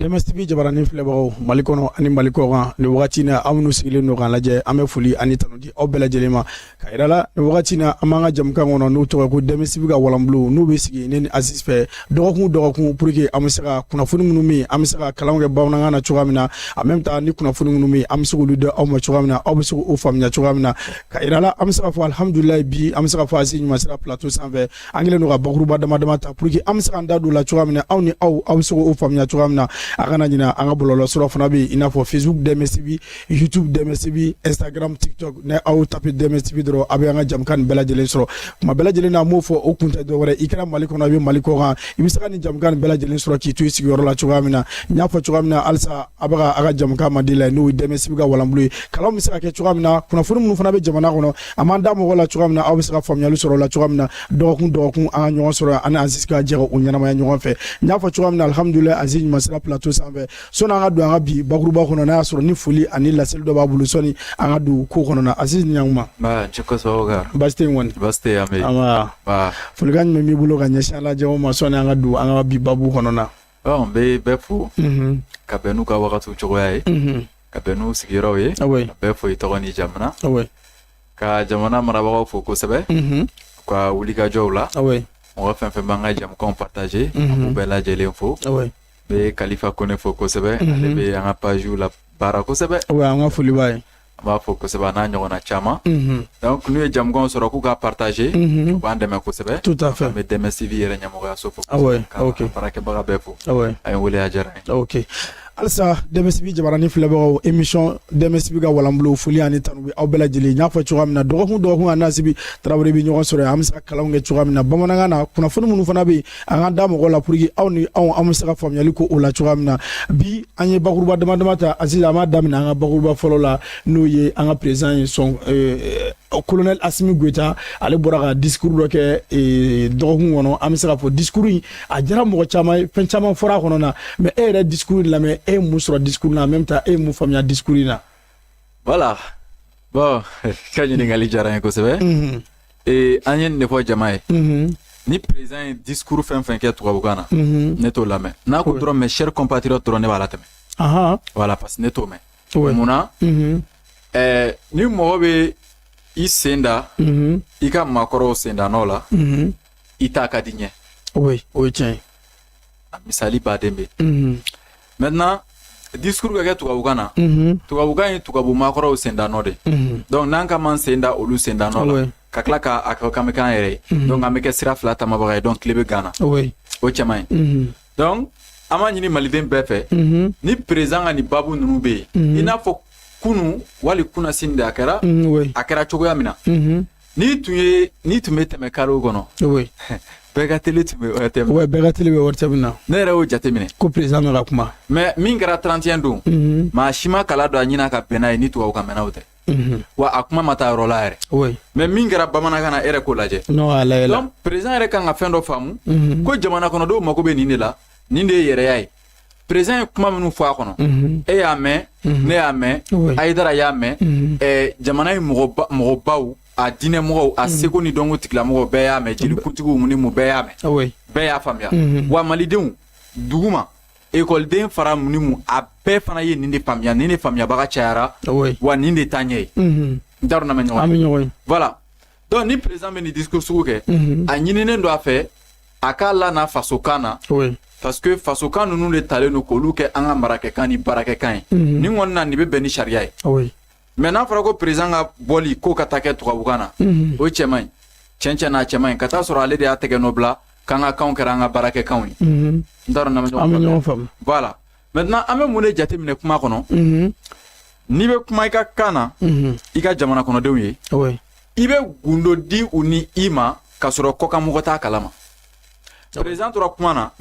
DMS TV jabaranin filɛbagaw Mali kɔnɔ ani Mali kɔkan, nin wagati na, aw minnu sigilen don k'an lajɛ, an bɛ foli ani tanu di aw bɛɛ lajɛlen ma ka yira la. Nin wagati na, an b'an ka jamukan kɔnɔ n'o tɔgɔ ko DMS TV ka walanbulon, n'u bɛ sigi ne ni Aziz fɛ dɔgɔkun dɔgɔkun pour que an bɛ se ka kunnafoni minnu bɛ yen, an bɛ se ka kalanw kɛ bamanankan na cogoya min na. En même temps, ni kunnafoni minnu bɛ yen, an bɛ se k'olu di aw ma cogoya min na, aw bɛ se k'o faamuya cogoya min na. Ka yira la, an bɛ se ka fɔ alihamudulilayi, bi an bɛ se ka fɔ Aziz ɲuman sera plateau sanfɛ. An kɛlen don ka bakuruba dama dama ta pour que an bɛ se k'an da don o la cogoya min na, aw ni aw, aw bɛ se k'o faamuya cogoya min na. A kana ɲinɛ, an ka bɔlɔlɔ sɔrɔ fana bɛ yen, i n'a fɔ Facebook DMS TV, YouTube DMS TV, Instagram, TikTok. Ni aw tape DMS TV dɔrɔn, a bɛ an ka jamukan nin bɛɛ lajɛlen sɔrɔ. Kuma bɛɛ lajɛlen na, an b'o fɔ, o kun tɛ dɔwɛrɛ, i kɛra Mali kɔnɔ, i bɛ Mali kɔkan, i bɛ se ka nin jamukan nin bɛɛ lajɛlen sɔrɔ k'i to i sigiyɔrɔ la cogoya min na. N y'a fɔ cogoya min na, halisa a bɛ ka a ka jamukan mandi la, n'o ye DMS TV ka walanbolo ye. Kalanw bɛ se ka kɛ cogoya min na, kunnafoni minnu fana bɛ jamana kɔnɔ, an b'an da mɔgɔw la cogoya min na, aw bɛ se ka faamuyali sɔrɔ o la cogoya min na. Dɔgɔkun dɔgɔkun, an ka ɲɔgɔn sɔrɔ, an ni Aziz ka jɛ o ɲɛnamaya ɲɔgɔn fɛ. N y'a fɔ cogoya min na, alihamudulilayi, Aziz ɲuman sera plateau sanfɛ. Sɔnni an ka don an ka bi bakuruba kɔnɔ, n'a y'a sɔrɔ ni foli ani laseli dɔ b'a bolo, sɔnni an ka don ko kɔnɔ na. Aziz, ni ɲankuma. Baasi tɛ yen kɔni? Baasi tɛ yen, an bɛ yen. Folikan jumɛn b'i bolo ka ɲɛsin an lajɛw ma, sɔnni an ka don an ka bi babu kɔnɔ na? N bɛ bɛɛ fo ka bɛn n'u ka wagatiw cogoya ye, ka bɛn n'u sigiyɔrɔw ye, ka bɛɛ fo i tɔgɔ ni jamu na, ka jamana marabagaw fo kosɛbɛ u ka wulikajɔw la. Mɔgɔ fɛn fɛn b'an ka jamukanw partager, an b'u bɛɛ lajɛlen fo. N bɛ Kalifa Kone fo kosɛbɛ, ale bɛ an ka page la baara kosɛbɛ. An ka foli b'a ye. An b'a fɔ kosɛbɛ, a n'a ɲɔgɔnna caman. Donc n'u ye jamukanw sɔrɔ, k'u ka partager, u b'an dɛmɛ kosɛbɛ. Tout à fait. An bɛ DMS TV yɛrɛ ɲɛmɔgɔyaso fo kosɛbɛ, ka baarakɛbaga bɛɛ fo. A ye n wele, a diyara n ye. Ok, halisa DMS TV jabaranin filɛbagaw, émission DMS TV ka walanbolo, foli ani tanu bɛ aw bɛɛ lajɛlen. N y'a fɔ cogoya min na, dɔgɔkun dɔgɔkun, an n'Aziz Tarawele bɛ ɲɔgɔn sɔrɔ yen, an bɛ se ka kalanw kɛ cogoya min na bamanankan na, kunnafoni minnu fana bɛ yen, an k'an da mɔgɔw la pour que aw ni anw, an bɛ se ka faamuyali k'o la cogoya min na. Bi, an ye bakuruba dama dama ta. Aziz, an b'a daminɛ an ka bakuruba fɔlɔ la, n'o ye an ka président ye, sɔn colonel Assimi Goïta. Ale bɔra ka discours dɔ kɛ dɔgɔkun kɔnɔ. An bɛ se k'a fɔ discours in a diyara mɔgɔ caman ye, fɛn caman fɔra a kɔnɔ na. Mais e yɛrɛ, discours in lamɛn, e ye mun sɔrɔ discours in na? En même temps, e ye mun faamuya discours in na? Voilà, bon, ka ɲininkali diyara n ye kosɛbɛ. An ye nin de fɔ jama ye: ni président ye discours fɛn fɛn kɛ tubabukan na, ne t'o lamɛn. N'a ko dɔrɔn "mes chers compatriotes" dɔrɔn, ne b'a latɛmɛ. Voilà, parce que ne t'o mɛn. Munna? Ni mɔgɔ bɛ i sen da i ka maakɔrɔw sen da nɔ la, i t'a ka di ɲɛ. Oui, o ye tiɲɛ ye. A misali baden bɛ. Maintenant, discours ka kɛ tubabukan na, tubabukan ye tubabu maakɔrɔw sen da nɔ de. Donc n'an ka man sen da olu sen da nɔ la, ka tila k'a kɛ k'an bɛ k'an yɛrɛ ye, donc an bɛ kɛ sira fila tamabaga ye, donc tile bɛ gan na. O cɛ man ɲi. Donc an b'a ɲini maliden bɛɛ fɛ, ni président ka nin baabu ninnu bɛ yen, i n'a fɔ kunu wali kunasini de a kɛra, a kɛra cogoya min na, n'i tun bɛ tɛmɛ carré kɔnɔ, bɛɛ ka télé tun bɛ ORTM. Ouais, bɛɛ ka télé bɛ ORTM na. Ne yɛrɛ y'o jateminɛ. Ko président bɛ ka kuma. Mais min kɛra 31 don, maa si ma kala don a ɲina ka bɛn n'a ye ni tubabu kan mɛnnaw tɛ. Wa a kuma ma taa yɔrɔ la yɛrɛ. Mais min kɛra bamanankan na, e yɛrɛ k'o lajɛ. Non, a lajɛ la. Donc président yɛrɛ kan ka fɛn dɔ faamu ko jamana kɔnɔdenw mako bɛ nin de la, nin de ye yɛrɛya ye. Président ye kuma minnu fɔ a kɔnɔ, e y'a mɛn, ne y'a mɛn, Ayidara y'a mɛn, jamana ye mɔgɔbaw, a diinɛmɔgɔw, a seko ni dɔnko tigilamɔgɔw bɛɛ y'a mɛn, jelikuntigiw ni mun bɛɛ y'a mɛn, bɛɛ y'a faamuya. Wa malidenw duguma, ekɔliden fara ni mun, a bɛɛ fana ye nin de faamuya, nin de faamuyabaga cayara. Wa nin de taa ɲɛ ye. N t'a dɔn n'an bɛ ɲɔgɔn ye. Voilà, donc ni président bɛ nin discours sugu kɛ, a ɲininen don a fɛ a k'a la n'a fasokan na, parce que fasokan ninnu de talen don k'olu kɛ an ka marakɛkan ni baarakɛkan ye. Nin kɔni na, nin bɛ bɛn ni sariya ye. Mais n'a fɔra ko président ka bɔli ko ka taa kɛ tubabukan na, o cɛ man ɲi. Tiɲɛ tiɲɛ na, a cɛ man ɲi ka taa sɔrɔ ale de y'a tɛgɛ nɔ bila k'an ka kanw kɛra an ka baarakɛkanw ye. N t'a dɔn n'an bɛ ɲɔgɔn faamu. Voilà, maintenant, an bɛ mun de jateminɛ kuma kɔnɔ? N'i bɛ kuma i ka kan na i ka jamana kɔnɔdenw ye, i bɛ gundo di u ni i ma k'a sɔrɔ kɔkanmɔgɔ t'a kalama. Président tora kuma na,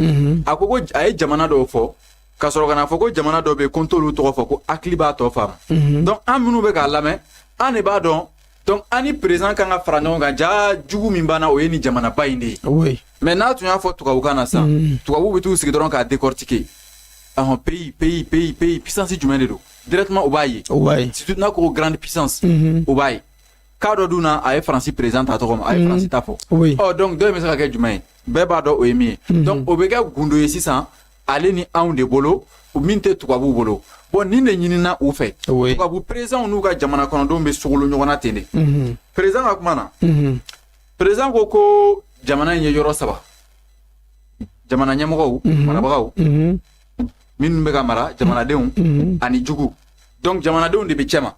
a ko ko a ye jamana dɔw fɔ, ka sɔrɔ ka n'a fɔ ko jamana dɔw bɛ yen ko n t'olu tɔgɔ fɔ, ko hakili b'a tɔ faamu. Donc an minnu bɛ k'a lamɛn, an de b'a dɔn. Donc an ni président kan ka fara ɲɔgɔn kan. Ja jugu min b'an na, o ye nin jamanaba in de ye. Mais n'a tun y'a fɔ tubabukan na sisan, tubabuw bɛ t'u sigi dɔrɔn k'a décortiquer: ɔhɔn, pays, pays, pays, pays, puissance jumɛn de don? Directement o b'a ye. O b'a ye. Surtout n'a ko grande puissance, o b'a ye. K'a dɔ dun na, a ye Faransi président ta tɔgɔ ma, a ye Faransi ta fɔ. Ɔ, donc dɔ in bɛ se ka kɛ jumɛn ye? Bɛɛ b'a dɔn o ye min ye. Donc o bɛ kɛ gundo ye sisan. ale ni anw de bolo, min tɛ tubabuw bolo. Bon, nin de ɲinina u fɛ. Tubabu présidentw n'u ka jamana kɔnɔdenw bɛ sogolo ɲɔgɔn na ten de. Président ka kuma na, président ko ko jamana in ye yɔrɔ saba: jamana ɲɛmɔgɔw, marabagaw minnu bɛ ka mara, jamanadenw ani jugu. Donc jamanadenw de bɛ cɛma.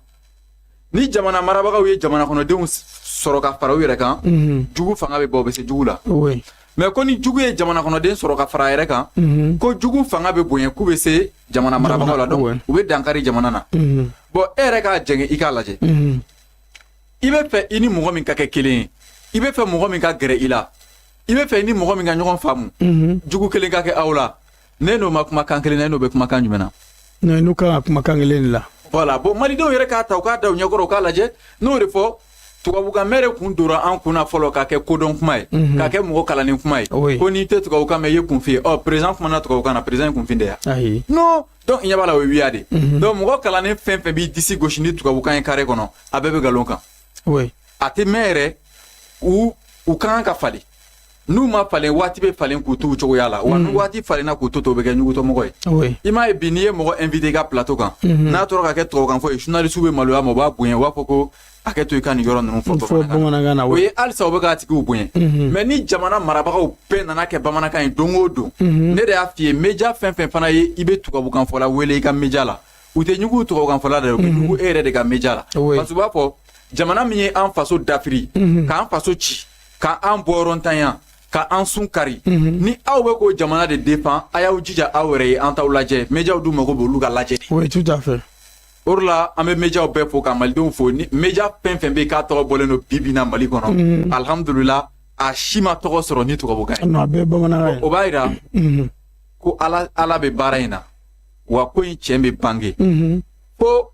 Ni jamana marabagaw ye jamana kɔnɔdenw sɔrɔ ka fara u yɛrɛ kan, jugu fanga bɛ bɔ, u bɛ se jugu la. Mais ko ni jugu ye jamana kɔnɔden sɔrɔ ka fara a yɛrɛ kan, ko jugu fanga bɛ bonya, k'u bɛ se jamana marabagaw la. Donc u bɛ dankari jamana na. Bon, e yɛrɛ k'a jɛngɛ, i k'a lajɛ. I bɛ fɛ i ni mɔgɔ min ka kɛ kelen ye, i bɛ fɛ mɔgɔ min ka gɛrɛ i la, i bɛ fɛ i ni mɔgɔ min ka ɲɔgɔn faamu, jugu kelen ka kɛ aw la, ne n'o ma kuma kan kelen na, e n'o bɛ kuma kan jumɛn na? Non, n'u kan ka kuma kan kelen de la. Voilà. Bon, malidenw yɛrɛ k'a ta, u k'a da u ɲɛkɔrɔ, u k'a lajɛ. N'o de fɔ, tubabukan mɛn de kun donna an kun na fɔlɔ k'a kɛ kodɔn kuma ye, k'a kɛ mɔgɔ kalannen kuma ye, ko n'i tɛ tubabukan mɛn, i ye kunfin ye. Ɔ, président kumana tubabukan na, président ye kunfin de ya? Ayi. Non. Donc i ɲɛ b'a la, o ye wuya de. Donc mɔgɔ kalannen fɛn fɛn b'i disi gosi ni tubabukan ye carré kɔnɔ, a bɛɛ bɛ nkalon kan. A tɛ mɛn yɛrɛ, u ka kan ka falen. N'u ma falen, waati bɛ falen k'u t'u cogoya la wa. Ni waati falenna k'u to ten, u bɛ kɛ ɲugutɔmɔgɔ ye. I m'a ye bi, n'i ye mɔgɔ invité i ka plateau kan, n'a tora ka kɛ tubabukan fɔ ye, journaliste bɛ maloya ma, u b'a bonya, u b'a fɔ ko hakɛ to, i ka nin yɔrɔ ninnu fɔ bamanankan na. O ye halisa u bɛ k'a tigiw bonya. Mais ni jamana marabagaw bɛɛ nana kɛ bamanankan ye don o don, ne de y'a f'i ye, média fɛn fɛn fana ye, i bɛ tubabukan fɔla wele i ka média la, u tɛ ɲugu tubabukan fɔla dɛ, u bɛ ɲugu e yɛrɛ de ka média la. Parce que u b'a fɔ jamana min ye an faso dafiri, k'an faso ci, k'an bɔyɔrɔntanya, ka an sun kari, ni aw bɛ k'o jamana de défend, a y'aw jija aw yɛrɛ ye, an t'aw lajɛ. Médiaw dun mago b'olu ka lajɛ de. Oui, tout à fait. O de la, an bɛ médiaw bɛɛ fo, ka malidenw fo. Ni média fɛn fɛn bɛ yen k'a tɔgɔ bɔlen don bi bi in na Mali kɔnɔ, alhamdulila, a si ma tɔgɔ sɔrɔ ni tubabukan ye. Non, a bɛɛ bamanankan ye. O b'a yira ko Ala bɛ baara in na wa, ko in tiɲɛ bɛ bange. Ko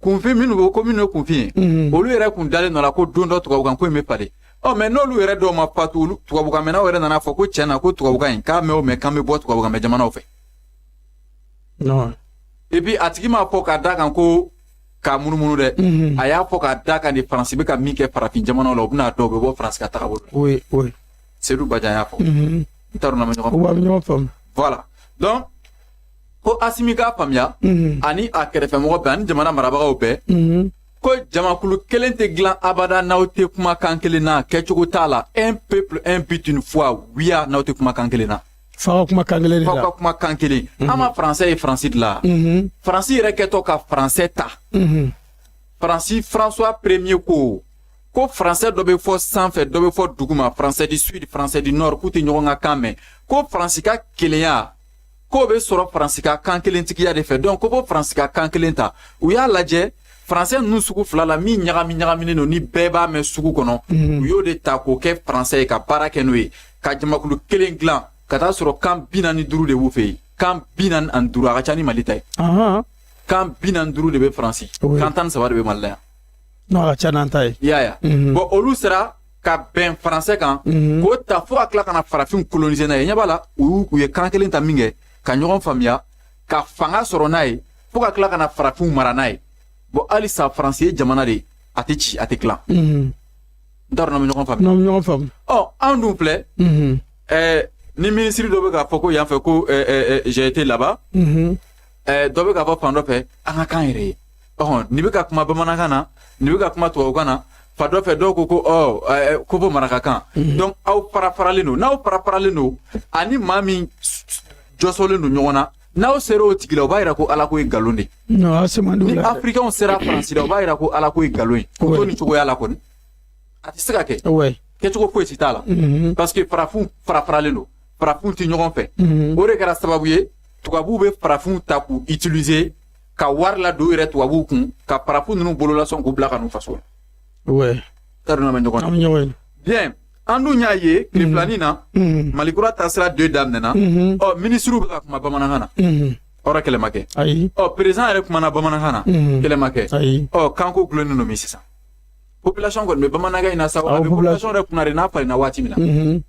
kunfin minnu ko ko minnu ye kunfin ye, olu yɛrɛ kun dalen dɔ la ko don dɔ tubabukan ko in bɛ falen. Ɔ, mais n'olu yɛrɛ dɔw ma fatu, olu tubabukan mɛnnaw yɛrɛ nana fɔ ko tiɲɛ na, ko tubabukan in k'a mɛn o mɛn, k'an bɛ bɔ tubabukan mɛn jamanaw fɛ. Non. Et puis a tigi m'a fɔ k'a da kan ko k'a munumunu dɛ, a y'a fɔ k'a da kan de Faransi bɛ ka min kɛ farafin jamanaw la, u bɛna dɔn, u bɛ bɔ Faransi ka tagabolo la. Oui oui. Seydou Badian y'a fɔ. N t'a dɔn n'an bɛ ɲɔgɔn U b'a ɲɔgɔn faamu. Voilà. Donc ko Asimi k'a faamuya, ani a kɛrɛfɛmɔgɔ bɛɛ, ani jamana marabagaw bɛɛ, ko jamakulu kelen tɛ dilan abada n'aw tɛ kumakan kelen na. Kɛcogo t'a la. Un peuple, un but, une foi, wuya, n'aw tɛ kumakan kelen na. F'a ka kuma kan kelen de F'aw la. ka kuma kan kelen. An ma français ye Faransi de la. Faransi yɛrɛ kɛtɔ ka français ta, Faransi François Premier ko ko français dɔ bɛ fɔ sanfɛ, dɔ bɛ fɔ duguma, français du sud, français du nord, k'u tɛ ɲɔgɔn ka kan mɛn, ko Faransi ka kelenya k'o bɛ sɔrɔ Faransi ka kan kelentigiya de fɛ. Donc ko fo Faransi ka kan kelen ta. U y'a lajɛ français ninnu sugu fila la, min ɲagami ɲagaminen don ni bɛɛ b'a mɛn sugu kɔnɔ, u y'o de ta k'o kɛ français ye, ka baara kɛ n'o ye, ka jamakulu kelen dilan. Ka taa sɔrɔ kan 45 de b'u fɛ yen, kan 45, a ka ca ni Mali ta ye. Kan 45 de bɛ Faransi, kan 13 de bɛ Mali la yan. Non, a ka ca n'an ta ye. I y'a ye? Bon, olu sera ka bɛn français kan, k'o ta fo ka tila ka na farafinw coloniser n'a ye. Ɲɛ b'a la, u ye kan kelen ta min kɛ ka ɲɔgɔn faamuya, ka fanga sɔrɔ n'a ye, fo ka tila ka na farafinw mara n'a ye. Bon, halisa Faransi ye jamana de ye, a tɛ ci, a tɛ tilan. N t'a dɔn n'an bɛ ɲɔgɔn faamuya. N'an bɛ ɲɔgɔn faamu. Ɔ, an dun filɛ, ni minisiri dɔ bɛ k'a fɔ ko yan fɛ ko j'ai été là-bas, dɔ bɛ k'a fɔ fan dɔ fɛ an ka kan yɛrɛ ye, ɔhɔn, nin bɛ ka kuma bamanankan na, nin bɛ ka kuma tubabukan na, fa dɔ fɛ dɔw ko ko ɔ ko fo marakakan. Donc aw fara faralen don. N'aw fara faralen don, ani maa min jɔsɔlen don ɲɔgɔn na, n'aw sera o tigi la, o b'a yira ko Ala ko ye nkalon de ye. Non, a se man di o Ni la dɛ. Africains sera Faransi la, o b'a yira ko Ala ko ye nkalon ye. K'o to nin cogoya la kɔni, a tɛ se ka kɛ. Kɛcogo foyi si t'a la, parce que farafinw fara faralen don, farafinw tɛ ɲɔgɔn fɛ. O de kɛra sababu ye tubabuw bɛ farafinw ta k'u utiliser, ka wari ladon u yɛrɛ tubabuw kun, ka farafin ninnu bololasɔn k'u bila ka n'u faso la. T'a dɔn n'an bɛ ɲɔgɔn An bɛ ɲɔgɔn ye. Bien, an dun y'a ye tile filanin na, Malikura taasira deux daminɛna. Ɔ, minisiriw bɛ ka kuma bamanankan na, ɔrɔ kɛlɛ ma kɛ. Ayi. Ɔ, président yɛrɛ kumana bamanankan na, kɛlɛ ma kɛ. Ayi. Ɔ, kanko gulonnen don min sisan, population kɔni bɛ bamanankan in na sa, a Awɔ, bɛ population yɛrɛ kunna de n'a falenna waati min na. N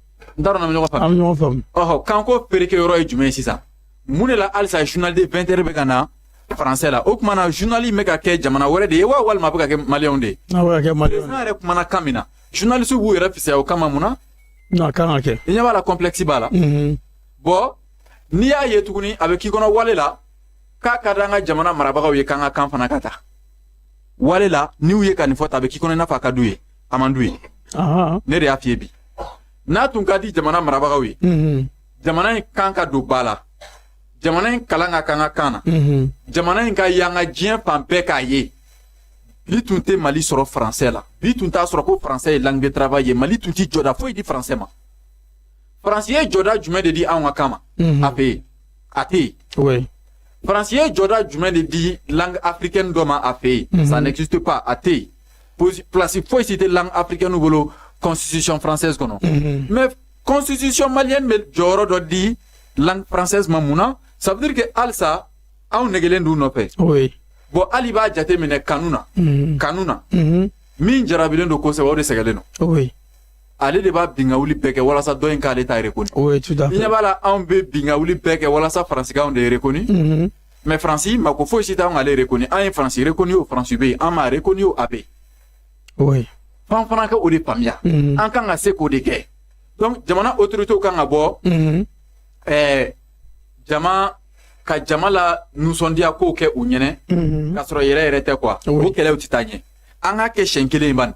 t'a dɔn n'an bɛ ɲɔgɔn faamu. An bɛ ɲɔgɔn faamu. Ɔhɔ, kanko pereke yɔrɔ ye jumɛn ye sisan? Mun de la halisa journal de 20 heures bɛ ka na français la? O tuma na, journal in bɛ ka kɛ jamana wɛrɛ de ye wa, walima a bɛ ka kɛ maliyɛnw de ye? N'a bɛ ka kɛ maliyɛnw. Président yɛrɛ kumana kan min na, journaliste b'u yɛrɛ fisaya o kama, mun na? Non, a kan ka kɛ. I ɲɛ b'a la, complexe b'a la. Bon, N'i y'a ye tuguni, a bɛ k'i kɔnɔ wale la k'a ka di an ka jamana marabagaw ye k'an ka kan fana ka taa wale la. N'u ye ka nin fɔ tan, a bɛ k'i kɔnɔ i n'a fɔ a ka d'u ye, a man d'u ye. Ne de y'a f'i ye bi, n'a tun ka di jamana marabagaw ye, jamana in kan ka don ba la, jamana in kalan ka kan ka kan na, jamana in ka yanga diɲɛ fan bɛɛ k'a ye, bi tun tɛ Mali sɔrɔ français la. Bi tun t'a sɔrɔ ko français ye langue de travail ye. Mali tun ti jɔda foyi di français ma. Faransi ye jɔda jumɛn de di anw ka kan ma a fɛ yen? A tɛ yen. Faransi ye jɔda jumɛn de di langue africaine dɔ ma a fɛ yen? Ça n'existe pas, a tɛ yen. Place foyi si tɛ langue africaine bolo constitution française kɔnɔ. Mais constitution malienne bɛ jɔyɔrɔ dɔ di langue française ma. Mun na? Ça veut dire que halisa anw negelen d'u nɔfɛ. Bon, hali b'a jate minɛ kanu na, kanu na, min jarabilen don kosɛbɛ, o de sɛgɛlen don. Ale de b'a binkawuli bɛɛ kɛ walasa dɔ in k'ale ta reconnu. Oui, tout à I ɲɛ fait. b'a la, anw bɛ binkawuli bɛɛ kɛ walasa faransikanw de reconnu. Mais Faransi mako foyi si t'anw k'ale reconnu. An ye Faransi reconnu o, Faransi bɛ yen. An m'a reconnu o, a bɛ yen. F'an fana ka o de faamuya. An kan ka se k'o de kɛ. Donc jamana autorités kan ka bɔ jama ka jama la nisɔndiya kow kɛ u ɲɛnɛ, k'a sɔrɔ yɛrɛ yɛrɛ tɛ quoi. O kɛlɛw tɛ taa ɲɛ. An k'a kɛ siɲɛ kelen in bani.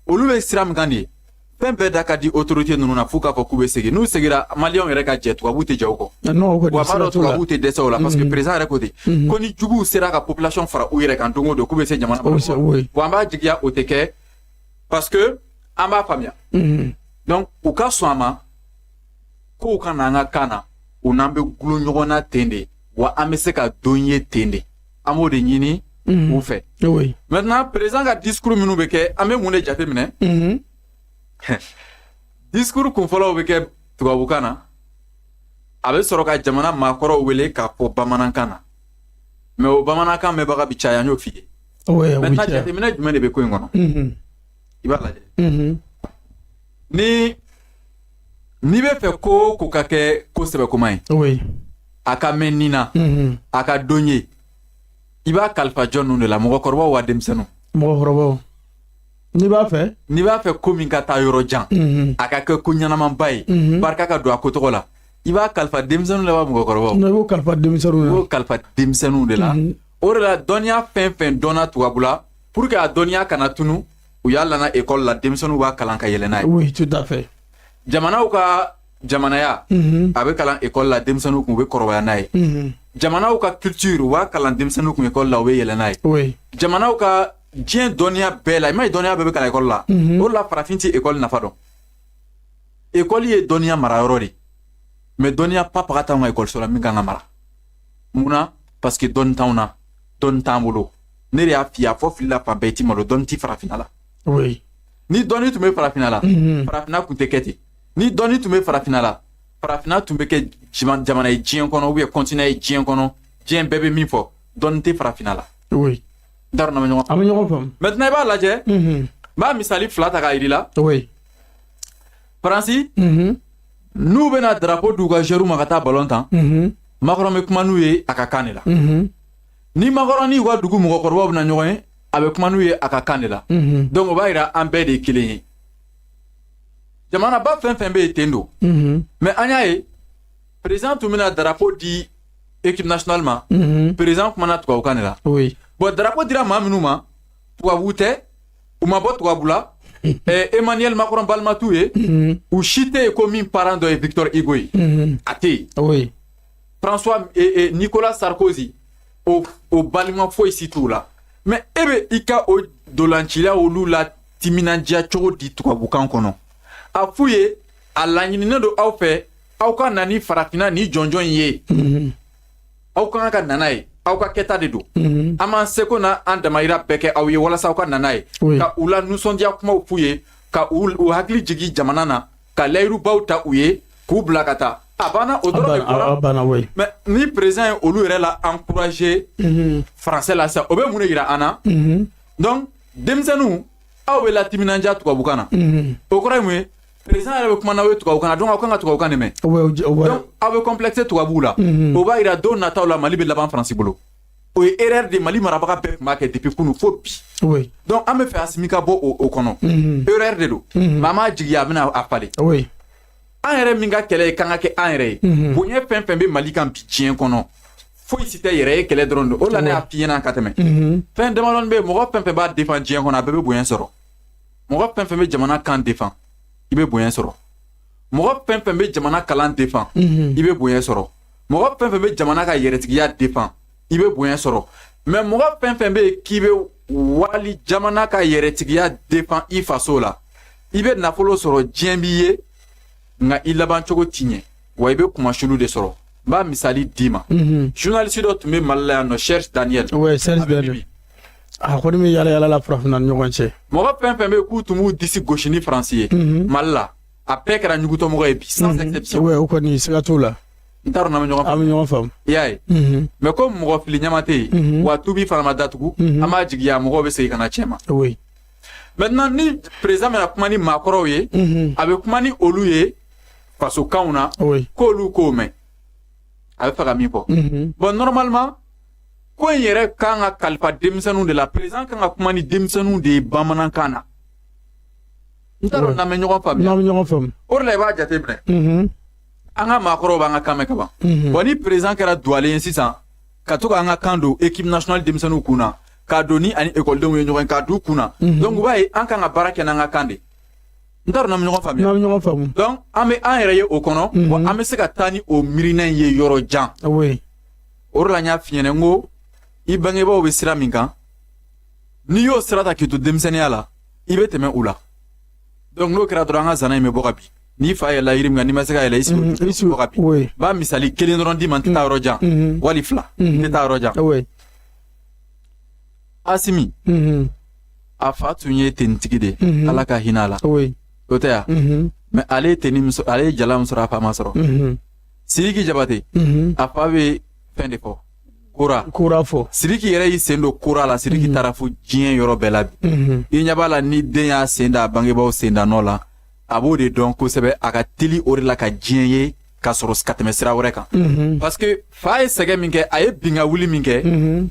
Olu bɛ sira min kan nin ye, fɛn bɛɛ da ka di autorité ninnu na f'u k'a fɔ k'u bɛ segin. N'u seginna, maliyɛnw yɛrɛ ka jɛ, tubabuw tɛ jɛ o kɔ. Non, o kɔni, Wa a b'a sira dɔn, t'o la. tubabuw tɛ dɛsɛ o la, parce que président yɛrɛ ko ten ko ni juguw sera ka population fara u yɛrɛ kan don o don, k'u bɛ se jamana O ma. Wa an b'a jigiya o tɛ kɛ, parce que an b'a faamuya. Donc u ka sɔn a ma kow ka na an ka kan na, u n'an bɛ gulon ɲɔgɔn na ten de, wa an bɛ se ka don ye ten de. An b'o de ɲini u fɛ. Maintenant, président ka discours minnu bɛ kɛ, an bɛ mun de jateminɛ? Discours kunfɔlɔw bɛ kɛ tubabukan na, a bɛ sɔrɔ ka jamana maakɔrɔw wele k'a fɔ bamanankan na. Mais o bamanankan mɛnbaga bi caya, n y'o f'i ye. Oui, o bɛ Maintenant, caya. jateminɛ jumɛn de bɛ ko in kɔnɔ? I b'a lajɛ. Ni n'i bɛ fɛ ko o ko ka kɛ ko sɛbɛkoma ye, a ka mɛn nin na, a ka don ye, i b'a kalifa jɔn ninnu de la? Mɔgɔkɔrɔbaw wa denmisɛnninw? Mɔgɔkɔrɔbaw. N'i b'a fɛ. N'i b'a fɛ ko min ka taa yɔrɔ jan, a ka kɛ ko ɲɛnamaba ye, barika ka don a ko tɔgɔ la, i b'a kalifa denmisɛnninw de la wa mɔgɔkɔrɔbaw? Non, i b'o kalifa denmisɛnninw I na. b'o kalifa denmisɛnninw de la. O de la, dɔnniya fɛn fɛn dɔnna tubabula, pour que a dɔnniya kana tunu, u y'a lana ekɔli la, denmisɛnninw b'a kalan ka yɛlɛ n'a ye. Oui, tout à fait. Jamanaw ka jamanaya, a bɛ kalan ekɔli la denmisɛnninw kun, u bɛ kɔrɔbaya n'a ye. Jamanaw ka culture, u b'a kalan denmisɛnninw kun ekɔli la, u bɛ yɛlɛ n'a ye. Jamanaw ka diɲɛ dɔnniya bɛɛ la, i m'a ye, dɔnniya bɛɛ bɛ kalan ekɔli la. O de la, farafin tɛ ekɔli nafa dɔn. Ekɔli ye dɔnniya marayɔrɔ de, mais dɔnniya papaga t'anw ka ekɔliso la min kan ka mara. Mun na? Parce que dɔnni t'anw na, dɔnni t'an bolo. Ne de y'a f'i ye, a fɔ fili la fan bɛɛ, i ti malo, dɔnni ti farafinna la. Ni dɔnni tun bɛ farafinna la, farafinna tun tɛ kɛ ten. Ni dɔnni tun bɛ farafinna la, farafinna tun bɛ kɛ jamana ye diɲɛ kɔnɔ, ou bien continent ye diɲɛ kɔnɔ, diɲɛ bɛɛ bɛ min fɔ. Dɔnni tɛ farafinna la. N t'a dɔn n'an bɛ ɲɔgɔn. An bɛ ɲɔgɔn faamu. Maintenant, i b'a lajɛ, n b'a misali fila ta k'a yir'i la. Faransi, n'u bɛna drapeau d'u ka joueur ma ka taa ballon tan, Macron bɛ kuma n'u ye a ka kan de la. Ni Macron ni u ka dugu mɔgɔkɔrɔbaw bɛna ɲɔgɔn ye, a bɛ kuma n'u ye a ka kan de la. Donc o b'a yira an bɛɛ de ye kelen ye. Jamanaba fɛn fɛn bɛ yen ten don. Mais an y'a ye, président tun bɛna drapeau di équipe nationale ma, président kumana tubabukan de la. Bon, drapeau dira maa minnu ma, tubabu tɛ, u ma bɔ tubabu la. Emmanuel Macron balima t'u ye. U si tɛ yen ko min parent dɔ ye Victor Hugo ye. A tɛ yen. François Nicolas Sarkozy, o balima foyi si t'u la. Mais e bɛ i ka o dolancila olu la timinandiya cogo di tubabukan kɔnɔ? A f'u ye, a laɲininen don aw fɛ, aw ka na ni farafinna ni jɔnjɔn in ye. Aw kan ka na n'a ye, aw ka kɛta de don. An b'an seko na an damayira bɛɛ kɛ aw ye walasa aw ka na n'a ye. Ka u la nisɔndiya kumaw f'u ye, ka u hakili jigin jamana na, ka layirubaw ta u ye k'u bila ka taa. A banna, o dɔrɔn de A bɔra. banna, oui. Mais ni président ye olu yɛrɛ la encourager français la sisan, o bɛ mun de yira an na? Donc denmisɛnninw, aw bɛ latiminandiya tubabukan na. O kɔrɔ ye mun ye? Président yɛrɛ bɛ kuma n'aw ye tubabukan na, donc aw kan ka tubabukan de mɛn. Oui, o Donc aw bɛ complexe tubabuw la. O b'a yira don nataw la, Mali bɛ laban Faransi bolo. O ye erreur de Mali marabaga bɛɛ tun b'a kɛ depuis kunun fo bi. Donc an bɛ fɛ Asimi ka bɔ o kɔnɔ. Erreur de don, mais an b'a jigiya a bɛna a falen. An yɛrɛ min ka kɛlɛ ye k'an ka kɛ an yɛrɛ ye, bonya fɛn fɛn bɛ Mali kan bi diɲɛ kɔnɔ, foyi si tɛ yɛrɛ ye kɛlɛ dɔrɔn don. O la, ne y'a f'i ɲɛna ka tɛmɛ, fɛn damadɔni bɛ yen, mɔgɔ fɛn fɛn b'a défend diɲɛ kɔnɔ, a bɛɛ bɛ bonya sɔrɔ. Mɔgɔ fɛn fɛn bɛ jamana kan défend, i bɛ bonya sɔrɔ. Mɔgɔ fɛn fɛn bɛ jamana kalan défend, i bɛ bonya sɔrɔ. Mɔgɔ fɛn fɛn bɛ jamana ka yɛrɛtigiya défend, i bɛ bonya sɔrɔ. Mais mɔgɔ fɛn fɛn bɛ yen k'i bɛ wali jamana ka yɛrɛtigiya défend i faso la, i bɛ nafolo sɔrɔ, diɲɛ b'i ye, nka i laban cogo ti ɲɛ wa, i bɛ kumasulu de sɔrɔ. N b'a misali d'i ma. Journaliste dɔ tun bɛ Mali la yan nɔ, Serge Daniel. Ouais, Serge Daniel, a kɔni bɛ yala yala la farafinna ni ɲɔgɔn cɛ. Mɔgɔ fɛn fɛn bɛ yen k'u tun b'u disi gosi ni Faransi ye Mali la, a bɛɛ kɛra ɲugutɔmɔgɔ ye bi, sans exception. Ouais, o kɔni, siga t'o la. N t'a dɔn n'an bɛ ɲɔgɔn An bɛ ɲɔgɔn faamu. I y'a ye, mais ko mɔgɔ fili ɲama tɛ yen wa, tubi fana ma datugu, an b'a jigiya mɔgɔw bɛ segin ka na cɛ ma. Maintenant, ni président bɛna kuma ni maakɔrɔw ye, a bɛ kuma ni olu ye fasokanw na, k'olu k'o mɛn a bɛ fɛ ka min fɔ. Bon, normalement, ko in yɛrɛ kan ka kalifa denmisɛnninw de la. Président kan ka kuma ni denmisɛnninw de ye bamanankan na. N t'a dɔn n'an bɛ ɲɔgɔn faamuya. N'an bɛ ɲɔgɔn faamu. O de la, i b'a jateminɛ, an ka maakɔrɔw b'an ka kan mɛn ka ban. Bon, ni président kɛra duwalen ye sisan ka to k'an ka kan don équipe nationale denmisɛnninw kun na, k'a don ni ani ekɔlidenw ye ɲɔgɔn ye, k'a d'u kun na, donc u b'a ye an kan ka baara kɛ n'an ka kan de. N t'a dɔn n'an bɛ ɲɔgɔn faamuya. N'an bɛ ɲɔgɔn faamu. Donc an bɛ an yɛrɛ ye o kɔnɔ wa, an bɛ se ka taa ni o miirina in ye yɔrɔ jan. O de la, n y'a f'i ɲɛna n ko i bangebaaw bɛ sira min kan, n'i y'o sira ta k'i to denmisɛnninya la, i bɛ tɛmɛ u la. Donc n'o kɛra dɔrɔn, an ka zana in bɛ bɔ ka bin. N'i fa yɛlɛla yiri min kan, n'i ma se ka yɛlɛ, i sigi o bɔ ka bin. N b'a misali kelen dɔrɔn d'i ma, n tɛ taa yɔrɔ jan, wali fila, n tɛ taa yɔrɔ jan. Asimi, a fa tun ye tenitigi de ye, Ala ka hinɛ a la. O tɛ yan, mais ale ye tenue min sɔrɔ, ale ye jala min sɔrɔ, a fa ma sɔrɔ. Sidiki Jabate, a fa bɛ fɛn de fɔ, kora. Kora fɔ. Sidiki yɛrɛ y'i sen don kora la. Sidiki taara fo diɲɛ yɔrɔ bɛɛ la bi. I ɲɛ b'a la, ni den y'a sen da a bangebaaw sen da nɔ la, a b'o de dɔn kosɛbɛ, a ka teli o de la ka diɲɛ ye ka sɔrɔ ka tɛmɛ sira wɛrɛ kan, parce que fa ye sɛgɛn min kɛ, a ye bin ka wuli min kɛ,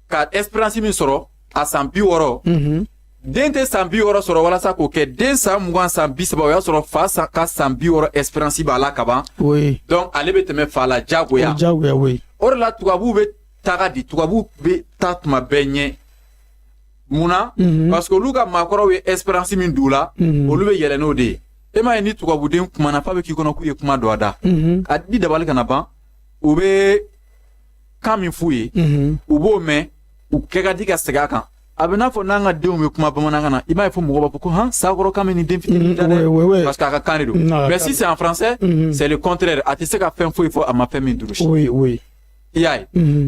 ka expérience min sɔrɔ a san 60, den tɛ san 60 sɔrɔ walasa k'o kɛ. Den san 20, san 30, o y'a sɔrɔ fa ka san 60 expérience b'a la kaban. Donc ale bɛ tɛmɛ fa la diyagoya. Diyagoya, oui. O de la, tubabuw bɛ taga di, tubabuw bɛ taa tuma bɛɛ ɲɛ. Mun na? Parce que olu ka maakɔrɔw ye expérience min d'u la, olu bɛ yɛlɛ n'o de ye. E m'a ye, ni tubabuden kumana f'a bɛ k'i kɔnɔ k'u ye kuma don a da, a di dabali kana ban, u bɛ kan min f'u ye, u b'o mɛn, u kɛ ka di ka segin a kan. A bɛ n'a fɔ n'an ka denw bɛ kuma bamanankan na, i b'a ye fo mɔgɔw b'a fɔ ko han, sakɔrɔ kan bɛ nin den fitinin da dɛ, parce que a ka kan de don. Mais si c'est en français, c'est le contraire, a tɛ se ka fɛn foyi fɔ a ma fɛn min durusi. I y'a ye,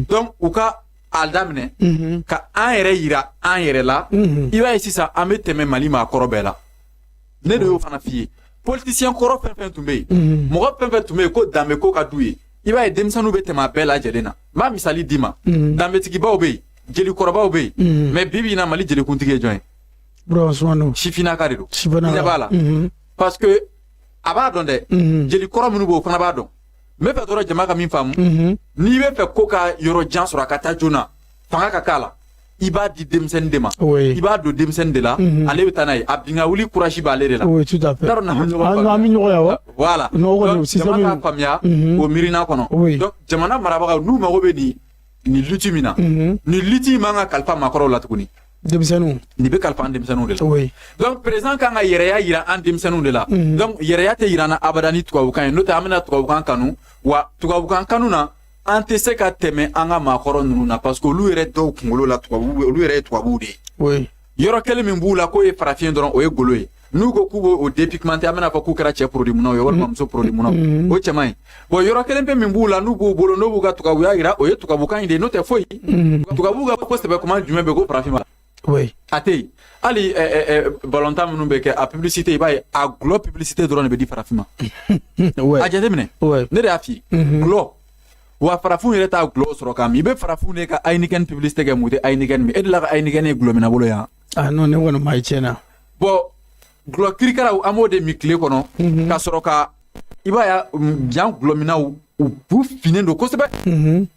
donc u ka a daminɛ ka an yɛrɛ yira an yɛrɛ la. I b'a ye sisan, an bɛ tɛmɛ Mali maakɔrɔ bɛɛ la. Ne de y'o fana f'i ye, politicien kɔrɔ fɛn fɛn tun bɛ yen, mɔgɔ fɛn fɛn tun bɛ yen ko danbe ko ka d'u ye, i b'a ye denmisɛnninw bɛ tɛmɛ a bɛɛ lajɛlen na. N b'a misali d'i ma, danbetigibaw bɛ yen, jelikɔrɔbaw bɛ yen, mais bi bi in na, Mali jelikuntigi ye jɔn ye? Burama Sumano. Sifinnaka de don. I ɲɛ b'a la, parce que a b'a dɔn dɛ, jelikɔrɔ minnu b'o fana b'a dɔn. N bɛ fɛ dɔrɔn jama ka min faamu, n'i bɛ fɛ ko ka yɔrɔ jan sɔrɔ, a ka taa joona, fanga ka k'a la, i b'a di denmisɛnnin de ma. I b'a don denmisɛnnin de la, ale bɛ taa n'a ye, a bin ka wuli courage b'ale de la. Oui, tout à fait. N t'a dɔn n'an bɛ ɲɔgɔn faamuya. An bɛ ɲɔgɔn ye wa. Voilà, donc jama k'a faamuya o miirina kɔnɔ. Donc jamana marabagaw, n'u mago bɛ nin lutte min na, nin lutte in man ka kalifa maakɔrɔw la tuguni. Denmisɛnninw. Nin bɛ kalifa an denmisɛnninw de la. Donc président kan ka yɛrɛya yira an denmisɛnninw de la. Donc yɛrɛya tɛ yira an na abada ni tubabukan ye, n'o tɛ an bɛna tubabukan kanu wa. Tubabukan kanu na, an tɛ se ka tɛmɛ an ka maakɔrɔ ninnu na, parce que olu yɛrɛ dɔw kunkolo la, tubabu, olu yɛrɛ ye tubabuw de ye. Yɔrɔ kelen min b'u la k'o ye farafin dɔrɔn, o ye golo ye. N'u ko k'u b'o dépigmenter, an bɛna fɔ k'u kɛra cɛ produit munnaw ye walima muso produit munnaw, o cɛ man ɲi. Bon, yɔrɔ kelen pe min b'u la, n'u b'u bolo, n'u b'u ka tubabuya yira, o ye tubabukan in de ye, n'o tɛ foyi. Tubabuw ka ko sɛbɛ kuma jumɛn bɛ ko farafin b'a la? A tɛ yen. Hali balontan minnu bɛ kɛ, a publicité, i b'a ye a gulɔ publicité dɔrɔn de bɛ di farafin ma. A jateminɛ, ne de y'a f'i ye, gulɔ wa, farafinw yɛrɛ t'a gulɔ sɔrɔ k'a min. I bɛ farafinw de ka Heineken publicité kɛ, mun tɛ Heineken min? E delila ka Heineken ye gulɔ minna bolo yan? Ah non, ne kɔni ma ye tiɲɛ na. Bon, gulɔ kirikaraw, an b'o de min tile kɔnɔ ka sɔrɔ ka, i b'a ye yan gulɔminaw, u bu finnen don kosɛbɛ.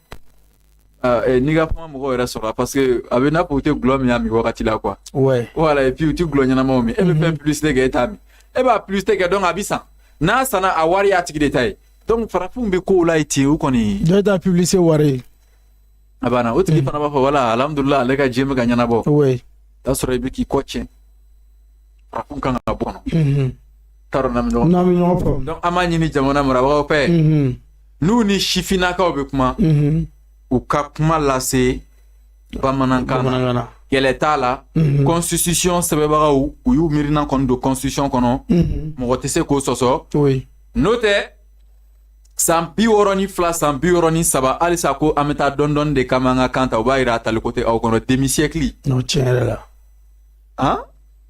N'i ka kuma mɔgɔw yɛrɛ sɔrɔ, parce que a bɛ n'a fɔ u tɛ gulɔ min a min wagati la, quoi. Voilà, et puis u tɛ gulɔ ɲɛnamaw min. E bɛ fɛn publicité kɛ, e t'a min, e b'a publicité kɛ, donc a bɛ san. N'a sanna, a wari y'a tigi de ta ye. Donc farafinw bɛ kow la ye ten, u kɔni. Dɔ ta publicité wari ye. A banna, o tigi fana b'a fɔ wala, alhamdulilah, ale ka diɲɛ bɛ ka ɲɛnabɔ. T'a sɔrɔ i bɛ k'i kɔ tiɲɛ. Farafin kan ka bɔ kɔnɔ. T'a dɔn n'an bɛ ɲɔgɔn. N'an bɛ ɲɔgɔn faamu. Donc an b'a ɲini jamana marabagaw fɛ, n'u ni sifinnakaw bɛ kuma, u ka kuma lase bamanankan na. Kɛlɛ t'a la. Constitution sɛbɛnbagaw, u y'u miirina kɔni don constitution kɔnɔ, mɔgɔ tɛ se k'o sɔsɔ. N'o tɛ, san 62, san 63, halisa ko an bɛ taa dɔɔni dɔɔni de kama an ka kan ta, o b'a yira a taliko tɛ aw kɔnɔ, demi siècle. Non, tiɲɛ yɛrɛ la. Han,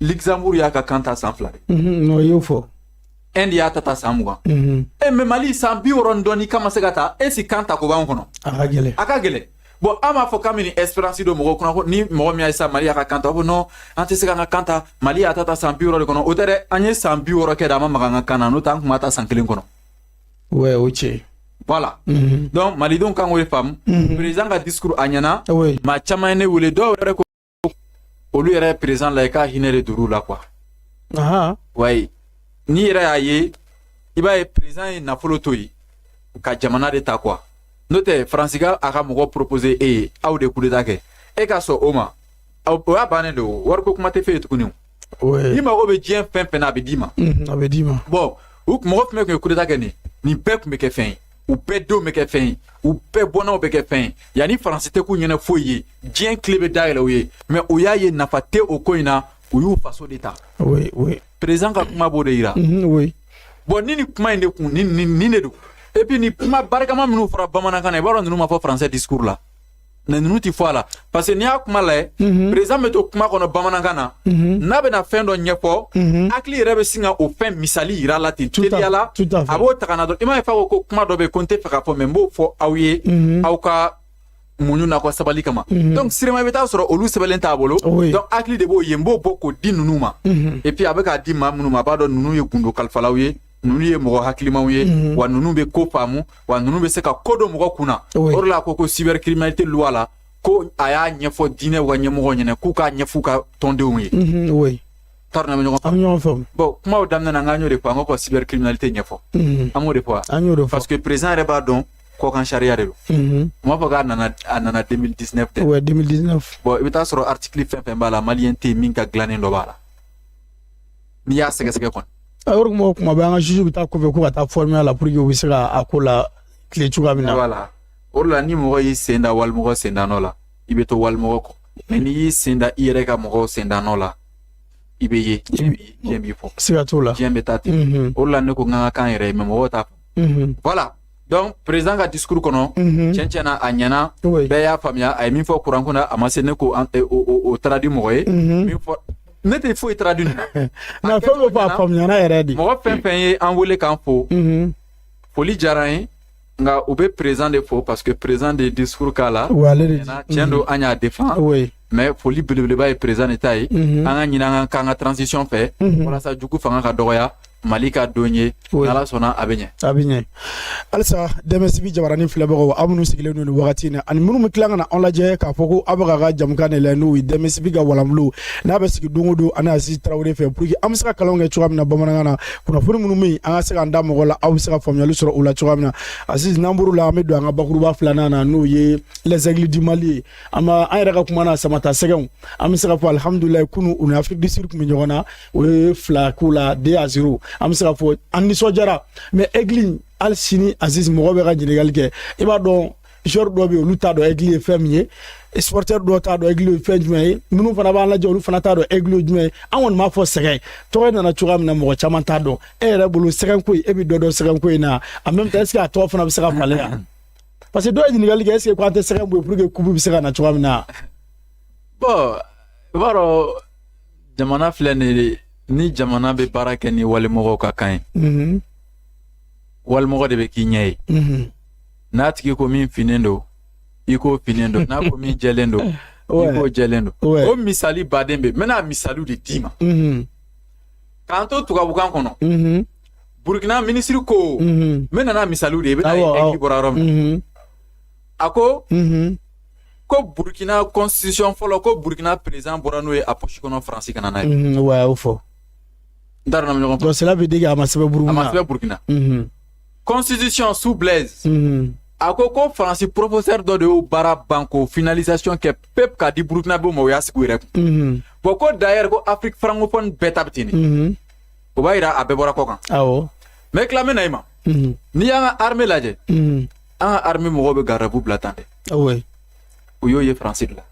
Luxembourg y'a ka kan ta san 2 de. Non, i y'o fɔ. Inde y'a ta san 20. E mais Mali, san 60 ni dɔɔni kan ma se ka ta, e si kan ta ko b'anw kɔnɔ. A ka gɛlɛn. A ka gɛlɛn. Bon, an b'a fɔ k'an bɛ nin espérance don mɔgɔw kunna ko ni mɔgɔ min y'a ye sisan Mali y'a ka kan ta, o b'a fɔ non, an tɛ se k'an ka kan ta, Mali y'a ta san 60 de kɔnɔ. O tɛ dɛ, an ye san 60 kɛ de, an ma maga an ka kan na, n'o tɛ an tun b'a ta san 1 kɔnɔ. Ouais, o tiɲɛ. Voilà. Donc malidenw kan k'o de faamu. Président ka discours a ɲɛna. Maa caman ye ne wele, dɔw yɛrɛ ko olu yɛrɛ président la, i ka hinɛ de dor'u la quoi. Ouais. N'i yɛrɛ y'a ye, i b'a ye président ye nafolo to yen ka jamana de ta quoi. N'o tɛ, Faransi ka a ka mɔgɔ proposer e ye, aw de coup d'état kɛ, e ka sɔn o ma, o y'a bannen de. O wariko kuma tɛ f'e ye tuguni o. N'i mago bɛ diɲɛ fɛn fɛn na, a bɛ d'i ma. A bɛ d'i ma. Bon, u mɔgɔ fɛn fɛn tun ye coup d'état kɛ, nin bɛɛ tun bɛ kɛ fɛn ye, u bɛɛ denw bɛ kɛ fɛn ye, u bɛɛ bɔnnaw bɛ kɛ fɛn ye. Yanni Faransi tɛ k'u ɲɛna foyi ye, diɲɛ tile bɛ dayɛlɛ u ye, mais u y'a ye nafa tɛ o ko in na, u y'u faso de ta. Président ka kuma b'o de yira. Bon, ni nin kuma in de kun ni nin de don, et puis ni kuma barikama minnu fɔra bamanankan na, i b'a dɔn ninnu ma fɔ français discours la, mais ninnu ti fɔ a la, parce que n'i y'a kuma lajɛ, président bɛ to kuma kɔnɔ bamanankan na, n'a bɛna fɛn dɔ ɲɛfɔ, hakili yɛrɛ bɛ sin ka o fɛn misali yira la ten teliya la, a b'o ta ka na dɔrɔn. I m'a ye, fa ko kuma dɔ bɛ yen ko n tɛ fɛ k'a fɔ, mais n b'o fɔ aw ye aw ka muɲu n'aw ka sabali kama. Donc sirima, i bɛ taa sɔrɔ olu sɛbɛnlen t'a bolo, donc hakili de b'o ye, n b'o bɔ k'o di ninnu ma. Et puis a bɛ k'a di maa minnu ma, a b'a dɔn ninnu ye gundo kalifalaw ye, ninnu ye mɔgɔ hakilimaw ye, wa ninnu bɛ ko faamu, wa ninnu bɛ se ka ko dɔn mɔgɔ kun na. O de la a ko ko cybercriminalité loi la, ko a y'a ɲɛfɔ diinɛ ka ɲɛmɔgɔw ɲɛna k'u k'a ɲɛf'u ka tɔndenw ye. T'a dɔn n'an bɛ ɲɔgɔn An bɛ ɲɔgɔn faamu. Bon, kumaw daminɛ na, n k'an y'o de fɔ, an ko ka cybercriminalité ɲɛfɔ. An b'o de fɔ wa? An y'o de fɔ. Parce que président yɛrɛ b'a dɔn kɔkan sariya de don. U m'a fɔ k'a nana, a nana 2019 tɛ? Ouais, 2019. Bon, i bɛ taa sɔrɔ article fɛn fɛn b'a la, malien tɛ yen min ka dilannen dɔ b'a la. N'i y'a sɛgɛsɛgɛ kɔni. A yɔrɔ kuma kuma bɛɛ, an ka juge bɛ taa kɔfɛ ko ka taa former a la pour que u bɛ se ka a ko la tile cogoya min na. Voilà. O de la, ni mɔgɔ y'i sen da walimɔgɔ sen da nɔ la, i bɛ to walimɔgɔ kɔ. Mais n'i y'i sen da i yɛrɛ ka mɔgɔw sen da nɔ la, i bɛ ye, diɲɛ b'i fɔ. Siga t'o la. Diɲɛ bɛ taa ten. O de la ne ko n k'an ka kan yɛrɛ ye, mais mɔgɔw t'a fɔ. Voilà. Donc président ka discours kɔnɔ, tiɲɛ tiɲɛ na, a ɲɛna, bɛɛ y'a faamuya. A ye min fɔ kuran ko na, a ma se ne ko o traduit mɔgɔ ye. Min fɔ, ne tɛ foyi traduit nin na. Na fɛn bɛ fɔ, a faamuyana yɛrɛ de. Mɔgɔ fɛn fɛn ye an wele k'an fo, foli diyara an ye, nka u bɛ président de fo parce que président de discours k'a la. Wa ale de. Tiɲɛ don, an y'a défend. Mais foli belebeleba ye président de ta ye. An ka ɲini an ka k'an ka transition fɛ walasa jugu fanga ka dɔgɔya, Mali ka don ye. N'Ala sɔnna, a bɛ ɲɛ. A bɛ ɲɛ. Halisa Dɛmɛsibi jabaranin filɛbagaw, aw minnu sigilen don nin wagati in na, ani minnu bɛ tila ka na an lajɛ k'a fɔ ko aw bɛ k'a ka jamukan de lajɛ, n'o ye Dɛmɛsibi ka walanbolo, n'a bɛ sigi don o don ani Aziz Tarawele fɛ, pour que an bɛ se ka kalanw kɛ cogoya min na bamanankan na, kunnafoni minnu bɛ yen, an ka se k'an da mɔgɔ la, aw bɛ se ka faamuyali sɔrɔ o la cogoya min na. Aziz, n'an bɔr'o la, an bɛ don an ka bakuruba filanan na, n'o ye les Aigles du Mali ye. An b'a an yɛrɛ ka kuma na, Samata Sɛgɛnw, an bɛ se ka fɔ alihamudulilayi, kunu u ni Afrique du Sud tun bɛ ɲɔgɔn na, o ye 2 k'u la, 2-0. An bɛ se ka fɔ an nisɔndiyara, mais Aigle, hali sini Aziz, mɔgɔ bɛ ka ɲininkali kɛ. I b'a dɔn, joueur dɔw bɛ yen, olu t'a dɔn Aigle ye fɛn min ye, supporter dɔw t'a dɔn Aigle ye fɛn jumɛn ye, minnu fana b'an lajɛ, olu fana t'a dɔn Aigle ye jumɛn ye. An kɔni b'a fɔ sɛgɛn tɔgɔ nana cogoya min na, mɔgɔ caman t'a dɔn. E yɛrɛ bolo, sɛgɛn ko in, e bɛ dɔ dɔn sɛgɛn ko in na? En même temps, est ce que a tɔgɔ fana bɛ se ka falen yan? Parce que dɔw ye ɲininkali kɛ, est ce que ko an tɛ sɛgɛn bɔ yen pour que coupe bɛ se ka na cogoya min na? Bon, i b'a dɔn, jamana filɛ nin ye, ni jamana bɛ baara kɛ ni walimɔgɔw ka kan ye, walimɔgɔ de bɛ k'i ɲɛ ye. N'a tigi ko min finnen don, i k'o finnen don. N'a ko min jɛlen don, i k'o jɛlen don. O misali baden bɛ, n bɛna misaliw de d'i ma. K'an to tubabukan kɔnɔ, Burukina minisiri ko, n bɛ nana misaliw de ye, i bɛna ye Aigle bɔra yɔrɔ min. A ko ko Burukina constitution fɔlɔ, ko Burukina président bɔra n'o ye a poche kɔnɔ Faransi ka na n'a ye. Ouais, a y'o fɔ. N t'a dɔn n'an bɛ ɲɔgɔn faamu. Donc cela veut dire que a ma sɛbɛn Burukina. A ma sɛbɛn Burukina. Constitution sous Blaise, a ko ko Faransi professeur dɔ de y'o baara ban k'o finalisation kɛ pep k'a di Burukinabew ma, o y'a sigi u yɛrɛ kun. Bon, ko d'ailleurs ko Afrique francophone bɛɛ ta bɛ ten de. O b'a yira a bɛɛ bɔra kɔ kan. Mais tila, n bɛ na i ma. N'i y'an ka armée lajɛ, an ka armée mɔgɔw bɛ garde à vous bila tan dɛ. U y'o ye Faransi de la.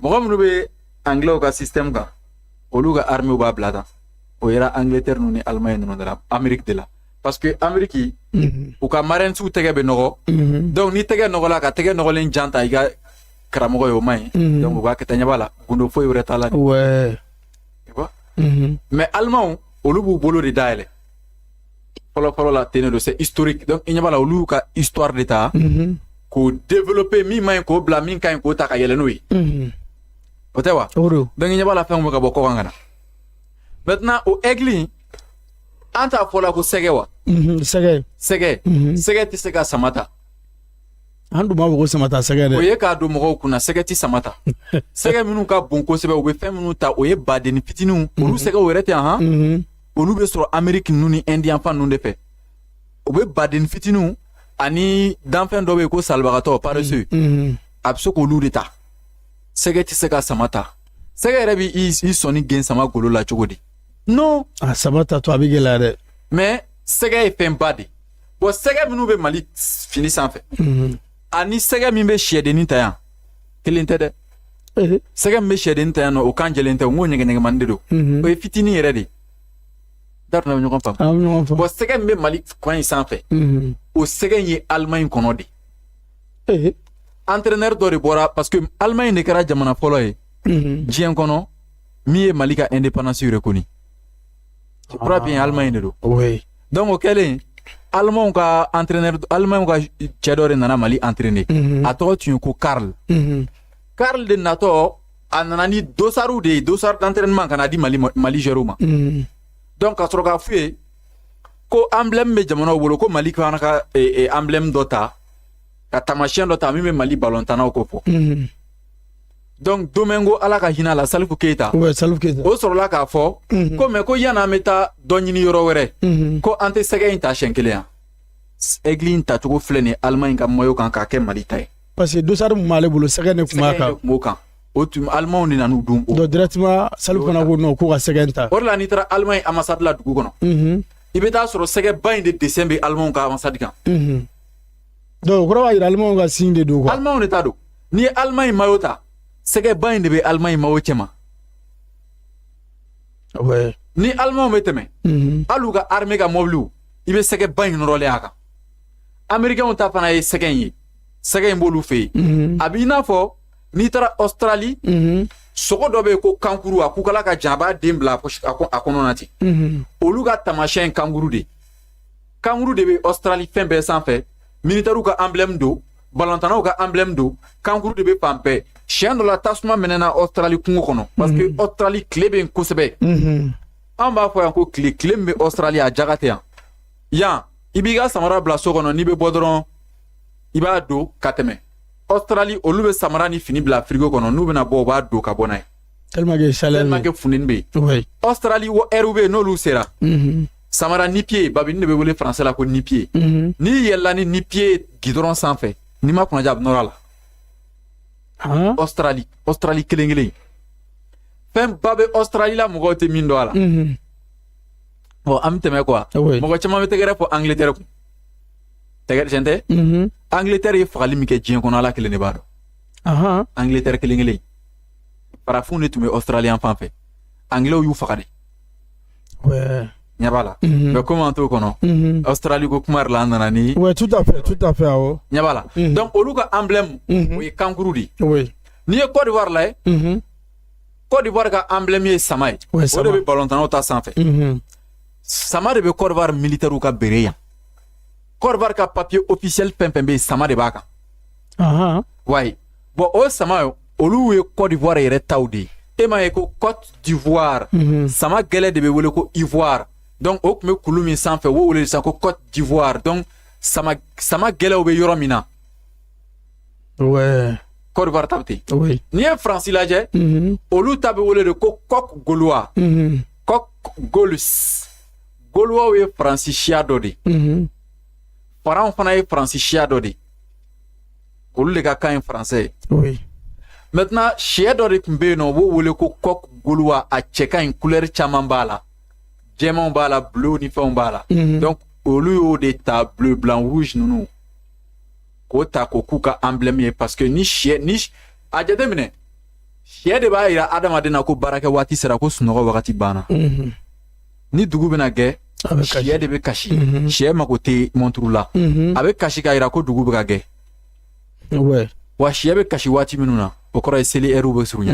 Mɔgɔ minnu bɛ anglais ka système kan, olu ka armée b'a bila tan. O yera Angleterre ninnu ni Allemagne ninnu de la, Amérique de la, parce que Amérique, u ka marines tɛgɛ bɛ nɔgɔ. Donc ni tɛgɛ nɔgɔla, ka tɛgɛ nɔgɔlen jan ta i ka karamɔgɔ ye, o man ɲi. Donc u b'a kɛ tan. Ɲɛ b'a la, gundo foyi wɛrɛ t'a la. Tu vois, mais Allemands, olu b'u bolo de dayɛlɛ fɔlɔ fɔlɔ la ten de don, c'est historique. Donc i ɲɛ b'a la, olu y'u ka histoire de ta k'o développer, min man ɲi k'o bila, min ka ɲi k'o ta ka yɛlɛ n'o ye. O tɛ wa? O don. Donc i ɲɛ b'a la, fɛnw bɛ ka bɔ kɔkan ka na. Maintenant, o aigle in, an t'a fɔ la ko sɛgɛ wa? Sɛgɛ. Sɛgɛ, sɛgɛ tɛ se ka sama ta. An dun b'a fɔ ko sama ta sɛgɛ dɛ. O ye k'a don mɔgɔw kunna, sɛgɛ tɛ sama ta. Sɛgɛ minnu ka bon kosɛbɛ, u bɛ fɛn minnu ta, o ye badenni fitininw. Olu sɛgɛw yɛrɛ tɛ han. Olu bɛ sɔrɔ Amérique ninnu ni Indien fan ninnu de fɛ. U bɛ badenni fitininw ani danfɛn dɔ bɛ yen ko salibagatɔ, paresseux, a bɛ se k'olu de ta. Sɛgɛ tɛ se ka sama ta. Sɛgɛ yɛrɛ bɛ i sɔnni gen sama golo la cogo di? Non. A sama ta to, a bɛ gɛlɛya dɛ. Mais sɛgɛ ye fɛnba de. Bon, sɛgɛ minnu bɛ Mali fini sanfɛ ani sɛgɛ min bɛ sɛdennin ta yan, kelen tɛ dɛ. Sɛgɛ min bɛ sɛdennin ta yan nɔ, o kan jɛlen tɛ, o n ko ɲɛgɛnɲɛgɛnmani de don. O ye fitinin yɛrɛ de ye. T'a dɔn n'an bɛ ɲɔgɔn faamu. An bɛ ɲɔgɔn faamu. Bon, sɛgɛ min bɛ Mali kɔn in sanfɛ, o sɛgɛ in ye Allemagne kɔnɔ de. Entraîneur dɔ de bɔra, parce que Allemagne de kɛra jamana fɔlɔ ye diɲɛ kɔnɔ min ye Mali ka indépendance reconnu. Je crois bien, Allemagne de don. Donc o kɛlen, Allemagne ka entraîneur, Allemagne ka cɛ dɔ de nana Mali entraîner. A tɔgɔ tun ye ko Karl. Karl de natɔ, a nana ni dossardw de ye, dossard d'entraînement, ka na di Mali joueurs ma. Donc ka sɔrɔ k'a f'u ye ko emblème bɛ jamanaw bolo, ko Mali fana ka emblème dɔ ta, ka taamasiyɛn dɔ ta min bɛ Mali balontannaw ko fɔ. Donc Domingo, Ala ka hinɛ a la, Salifu Keyita. Ouais, Salif Keita. O sɔrɔla k'a fɔ ko mais ko yanni an bɛ taa dɔ ɲini yɔrɔ wɛrɛ, ko an tɛ sɛgɛ in ta siɲɛ kelen yan. Aigle in tacogo filɛ nin ye Allemagne ka maillot kan k'a kɛ Mali ta ye. Parce que dossard mun b'ale bolo, sɛgɛ de tun b'a Sɛgɛ in de kan. tun b'o kan. O tun Allemagne de nan'u dun o. Donc directement, Salif fana ko non, k'u ka sɛgɛ in ta. O de la, n'i taara Allemagne ambassade la dugu kɔnɔ, i bɛ taa sɔrɔ sɛgɛba in de dessin bɛ Allemagne ka ambassade kan. Donc o kɔrɔ b'a jira Allemagne ka signe de don quoi. Allemagne de ta don. N'i ye Allemagne maillot ta, sɛgɛba in de bɛ Allemagne maillot cɛma. Ni Allemagne bɛ tɛmɛ, hali u ka armée ka mɔbiliw, i bɛ sɛgɛba in nɔrɔlen a kan. Américains ta fana ye sɛgɛ in ye, sɛgɛ in b'olu fɛ yen. A b'i n'a fɔ n'i taara Australie, sogo dɔ bɛ yen ko kangourou, a kukala ka jan, a b'a den bila a kɔnɔ na ten. Olu ka taamasiyɛn ye kangourou de ye. Kangourou de bɛ Australie fɛn bɛɛ sanfɛ. Militaires ka emblème don, balontannaw ka emblème don, kangourou de bɛ fan bɛɛ. Siɲɛ dɔ la, tasuma mɛnɛna Australie kungo kɔnɔ, parce que Australie tile bɛ yen kosɛbɛ. An b'a fɔ yan ko tile, tile min bɛ Australie, a jaga tɛ yan. Yan, i b'i ka samara bila so kɔnɔ, n'i bɛ bɔ dɔrɔn, i b'a don ka tɛmɛ. Australie, olu bɛ samara ni fini bila frigo kɔnɔ, n'u bɛna bɔ, u b'a don ka bɔ n'a ye. Tellement que chaleur. Tellement que funteni bɛ yen. Australie wo, heure bɛ yen n'olu sera, samara nu-pieds, babini de bɛ wele français la ko nu-pieds, n'i yɛlɛla ni nu-pieds goudron sanfɛ, n'i ma kunnaja, a bɛ nɔrɔ a la. Australie, Australie kelen kelen, fɛn ba bɛ Australie la, mɔgɔw tɛ min dɔn a la. Bon, an bɛ tɛmɛ quoi. Mɔgɔ caman bɛ tɛgɛrɛ fɔ Angleterre kun, tɛgɛrɛ tiɲɛ tɛ. Angleterre ye fagali min kɛ diɲɛ kɔnɔ, Ala kelen de b'a dɔn. Angleterre kelen kelen, farafinw de tun bɛ Australie yan fan fɛ, Anglais y'u faga de. Ɲɛ b'a la. Mais komi an t'o kɔnɔ, Australie ko kuma yɛrɛ la, an nana ni. Ouais, tout à fait, tout à fait, awɔ. Ɲɛ b'a la. Donc olu ka emblème, o ye kangourou de ye. N'i ye Côte d'Ivoire lajɛ, Côte d'Ivoire ka emblème ye sama ye. O de sama. bɛ balontannaw ta sanfɛ. Sama de bɛ Côte d'Ivoire militaires ka bere yan. Côte d'Ivoire ka papier officiel fɛn fɛn bɛ yen, sama de b'a kan. Wayi, bon, o sama ye, olu ye Côte d'Ivoire yɛrɛ taw de ye. E m'a ye ko Côte d'Ivoire, sama gɛlɛ de bɛ wele ko ivoire. Donc o tun bɛ kulu min sanfɛ, o b'o wele sisan ko Côte d'Ivoire. Donc sama, sama gɛlɛw bɛ yɔrɔ min na. Côte d'Ivoire ta bɛ ten. N'i ye Faransi lajɛ, olu ta bɛ wele de ko coq gaulois. Coq gaulois. Gaulois ye Faransi siya dɔ de ye. Faranw fana ye Faransi siya dɔ de ye. Olu de ka kan ye français ye. Maintenant, sɛ dɔ de tun bɛ yen nɔ, u b'o wele ko coq gaulois. A cɛ ka ɲi, couleur caman b'a la, jɛmanw b'a la, bleu ni fɛnw b'a la. Donc olu y'o de ta, bleu, blanc, rouge ninnu, k'o ta k'o k'u ka emblème ye, parce que ni sɛ ni a jateminɛ, sɛ de b'a yira adamaden na ko baarakɛ waati sera, ko sunɔgɔ wagati banna. Ni dugu bɛna gɛ, sɛ de bɛ kasi. Sɛ mako tɛ montre la, a bɛ kasi k'a yira ko dugu bɛ ka gɛ. Wa sɛ bɛ kasi waati minnu na, o kɔrɔ ye seli heure bɛ surunya.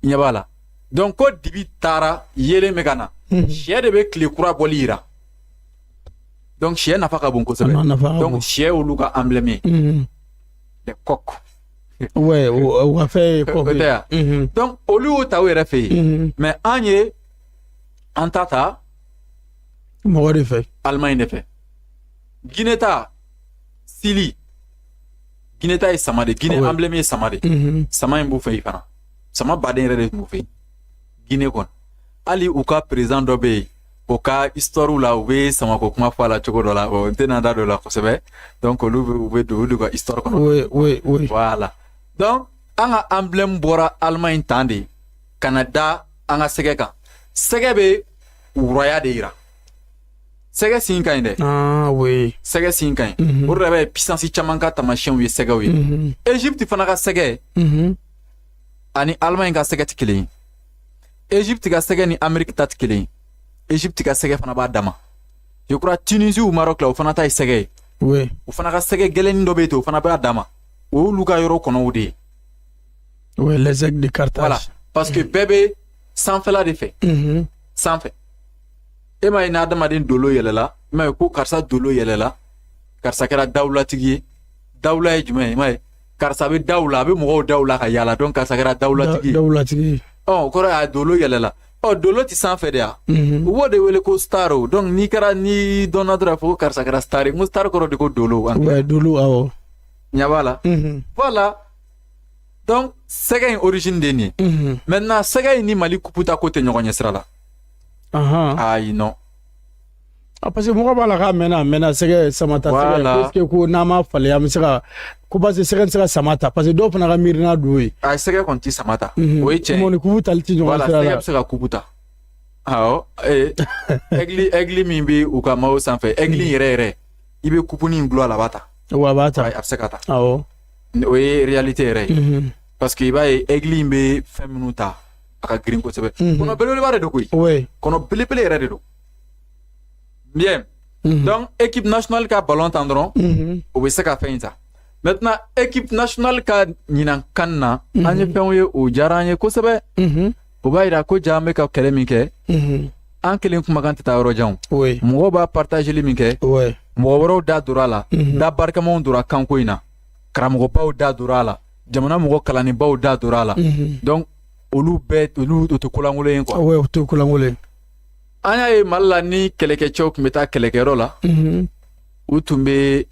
I ɲɛ b'a la. Donc ko dibi taara, yeelen bɛ ka na, sɛ de bɛ tile kura bɔli yira. Donc sɛ nafa ka bon kosɛbɛ. Donc sɛ olu ka emblème ye, les coqs. Ouais, o ka fɛn ye coq. O tɛ yan. Donc olu y'o ta u yɛrɛ fɛ yen, mais an ye an ta ta mɔgɔ de fɛ. Allemagne de fɛ. Guinée ta, Syli, Guinée ta ye sama de. Guinée emblème ye sama de. Sama in b'u fɛ yen fana, sama baden yɛrɛ de tun b'u fɛ yen Guinée kɔnɔ. Hali u ka président dɔ bɛ yen, o ka histoire la, u bɛ samako kuma fɔ a la cogo dɔ la. Bon, n tɛna da don o la kosɛbɛ. Donc olu bɛ, u bɛ don olu ka histoire kɔnɔ. Voilà, donc an ka emblème bɔra Allemagne tan de ka na da an ka sɛgɛ kan. Sɛgɛ bɛ wuraya de yira. Sɛgɛ sin ka ɲi dɛ. Ah oui. Sɛgɛ sin ka ɲi. O de la, b'a ye, puissance caman ka taamasiyɛnw ye sɛgɛw ye. Égypte fana ka sɛgɛ ani Allemagne ka sɛgɛ tɛ kelen ye. Égypte ka sɛgɛ ni Amérique ta tɛ kelen ye. Égypte ka sɛgɛ fana b'a dama. Je crois Tunisie ou Maroc la, o fana ta ye sɛgɛ ye. O fana ka sɛgɛ gɛlɛnnin dɔ bɛ yen ten, o fana b'a dama. O y'olu ka yɔrɔ kɔnɔw de ye. Oui, les aigles de Carthage. Voilà, parce que bɛɛ bɛ sanfɛla de fɛ. Sanfɛ. E m'a ye, ni adamaden dolo yɛlɛla, i m'a ye ko karisa dolo yɛlɛla, karisa kɛra dawulatigi ye. Dawula ye jumɛn ye? I m'a ye, karisa bɛ daw la, a bɛ mɔgɔw daw la ka yaala, donc karisa kɛra dawulatigi ye. Dawulatigi. Ɔ, o kɔrɔ ye a dolo yɛlɛla. Ɔ, dolo ti sanfɛ de ya? U b'o de wele ko star. O donc n'i kɛra, n'i dɔnna dɔrɔn, a fɔ ko karisa kɛra star ye. N ko star kɔrɔ de ko dolo. Ouais, dolo, awɔ. Ɲɛ b'a la. Voilà, donc sɛgɛ in origine de ye nin ye. Maintenant, sɛgɛ in ni Mali coupe ta ko tɛ ɲɔgɔn ɲɛ sira la. Ayi, non. Ah, parce que mɔgɔ b'a la k'a mɛnna, a mɛnna, sɛgɛ sama ta sɛgɛ, parce que ko n'an ma falen, an bɛ se ka ko, parce que sɛgɛ tɛ se ka sama ta, parce que dɔw fana ka miirina don ye. A sɛgɛ kɔni ti sama ta. O ye tiɲɛ ye. Ni coupe tali ti ɲɔgɔn sira la. Sɛgɛ bɛ se ka coupe ta. Awɔ, ee, aigle, aigle min bɛ u ka maillot sanfɛ, aigle yɛrɛ yɛrɛ, i bɛ coupe nin gulon a la, a b'a ta. Wa a b'a ta. A bɛ se ka ta. Awɔ. O ye réalité yɛrɛ ye. Parce que i b'a ye, aigle in bɛ fɛn minnu ta, a ka girin kosɛbɛ. Kɔnɔ belebeleba de don koyi. Kɔnɔ belebele yɛrɛ de don. Bien. Donc équipe nationale ka ballon tan dɔrɔn, o bɛ se ka fɛn in ta. Maintenant, équipe nationale ka ɲinan kan na, an ye fɛnw ye, o diyara an ye kosɛbɛ. O b'a yira ko ja an bɛ ka kɛlɛ min kɛ, an kelen kumakan tɛ taa yɔrɔ jan. Mɔgɔw b'a partageli min kɛ, mɔgɔ wɛrɛw da donna a la, da barikamaw donna kanko in na, karamɔgɔbaw da donna a la, jamana mɔgɔ kalannenbaw da donna a la. Donc olu bɛɛ, olu o tɛ kolankolon ye quoi. Ouais, o tɛ kolankolon ye. An y'a ye Mali la, ni kɛlɛkɛcɛw tun bɛ taa kɛlɛkɛyɔrɔ la, u tun bɛ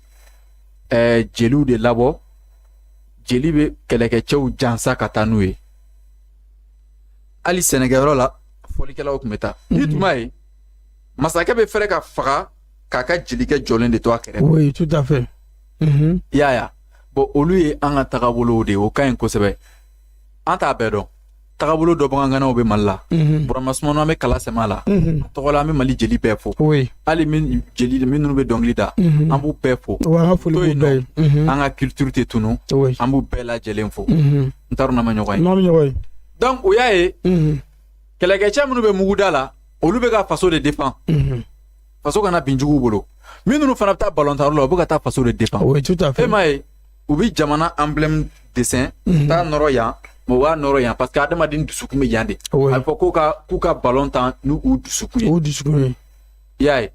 jeliw de labɔ. Jeli bɛ kɛlɛkɛcɛw jansa ka taa n'u ye. Hali sɛnɛkɛyɔrɔ la, fɔlikɛlaw tun bɛ taa. N'i tun b'a ye, masakɛ bɛ fɛrɛ ka faga k'a ka jelikɛ jɔlen de to a kɛrɛfɛ. Oui, tout à fait. I y'a ye. Bon, olu ye an ka tagabolow de ye, o ka ɲi kosɛbɛ. An t'a bɛɛ dɔn. Tagabolo dɔ bagangannaw bɛ Mali la. Burama Sumano, an bɛ kala sɛmɛ a la. A tɔgɔ la, an bɛ Mali jeli bɛɛ fo. Hali min jeli minnu bɛ dɔnkili da, an b'u bɛɛ fo. Wa an ka foli b'u bɛɛ ye. An ka culture tɛ tunu. An b'u bɛɛ lajɛlen fo. N t'a dɔn n'an ma ɲɔgɔn ye. N'an bɛ ɲɔgɔn ye. Donc o y'a ye, kɛlɛkɛcɛ minnu bɛ muguda la, olu bɛ ka faso de défend, faso kana bin juguw bolo. Minnu fana bɛ taa balontan la, u bɛ ka taa faso de défend. Oui, tout à fait. E m'a ye, u bɛ jamana emblème dessin, taa nɔrɔ yan, mais u b'a nɔrɔ yan parce que adamaden dusukun bɛ yan de. A bɛ fɔ k'u ka ballon tan n'u u dusukun ye. U dusukun ye. I y'a ye.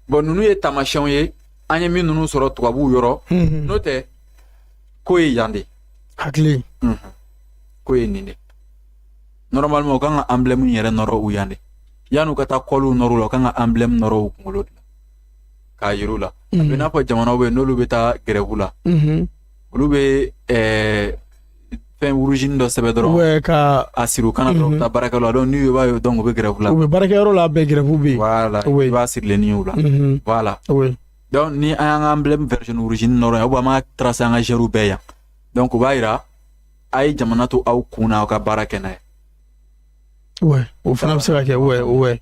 Bon, ninnu ye taamasiyɛnw ye an ye min ninnu sɔrɔ tubabuw yɔrɔ. N'o tɛ, ko ye yan de. Hakili. Ko ye nin de. Normalement, u kan ka emblème yɛrɛ nɔrɔ u yan de. Yan'u ka taa kɔliw nɔrɔ u la, u kan ka emblème nɔrɔ u kunkolo de la k'a yir'u la. A bɛ i n'a fɔ jamanaw bɛ yen, n'olu bɛ taa grève la, olu bɛ Fɛn rouge dɔ sɛbɛn dɔrɔn. Ouais, ka a siri u kan na dɔrɔn, u bɛ taa baarakɛyɔrɔ la. Donc n'u ye b'a ye, donc u bɛ grève la. U bɛ baarakɛyɔrɔ la, bɛɛ grève bɛ yen. Voilà. I b'a sirilen y'u la. Voilà. Donc ni an y'an ka emblème vert jaune rouge nɔrɔ yan, ou bien an b'a tracer an ka joueurs bɛɛ yan. Donc o b'a yira a ye jamana to aw kun na, aw ka baara kɛ n'a ye. Ouais, o fana bɛ se ka kɛ, ouais.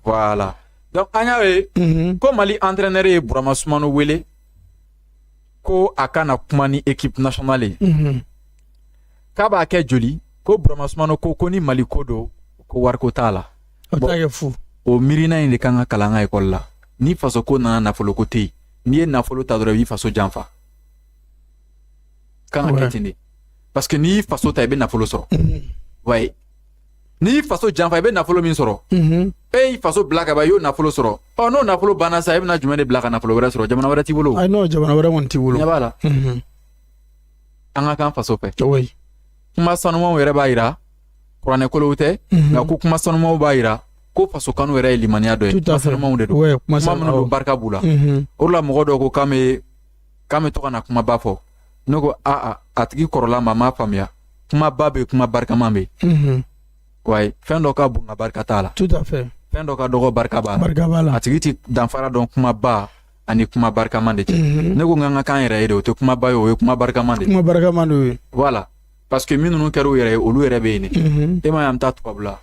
Voilà. Donc an y'a ye ko Mali entraîneur ye Burama Sumano wele ko a ka na kuma ni équipe nationale ye. K'a b'a kɛ joli? Ko Burama Sumano ko ni Mali ko don, ko wariko t'a la. O t'a kɛ fu. O miirina in de kan ka kalan an ka ekɔli la. Ni faso ko nana, nafolo ko tɛ yen. N'i ye nafolo ta dɔrɔn, i b'i faso janfa. Kan ka kɛ ten de. Parce que n'i y'i faso ta, i bɛ nafolo sɔrɔ. Ouais. N'i y'i faso janfa, i bɛ nafolo min sɔrɔ. E y'i faso bila ka ban, i y'o nafolo sɔrɔ. Ɔ, n'o nafolo banna sa, e bɛna jumɛn de bila ka nafolo wɛrɛ sɔrɔ? Jamana wɛrɛ t'i bolo. Ayi non, jamana wɛrɛ kɔni t'i bolo. Ɲɛ b'a la. An ka kan faso fɛ. Kuma sanumanw yɛrɛ b'a yira, kuranɛkolow tɛ, nka ko kuma sanumanw b'a yira ko faso kanu yɛrɛ ye limaniya dɔ ye. Kuma sanumanw de don. Kuma minnu don, barika b'u la. O de la mɔgɔ dɔw ko k'an bɛ to ka na kumaba fɔ. Ne ko a tigi kɔrɔla ma, m'a faamuya. Kumaba bɛ yen, kuma barikama bɛ yen. Wayi, fɛn dɔ ka bon nka barika t'a la. Tout à fait. Fɛn dɔ ka dɔgɔ, barika b'a la. Barika b'a la. A tigi ti danfara dɔn kumaba ani kuma barikama de cɛ. Ne ko n ka kan yɛrɛ ye de, o tɛ kumaba ye, o ye kuma barikama de. Kuma barikama de ye. Voilà. Parce que minnu kɛra u yɛrɛ ye, olu yɛrɛ bɛ yen de. E ma ye, an bɛ taa tubabu la.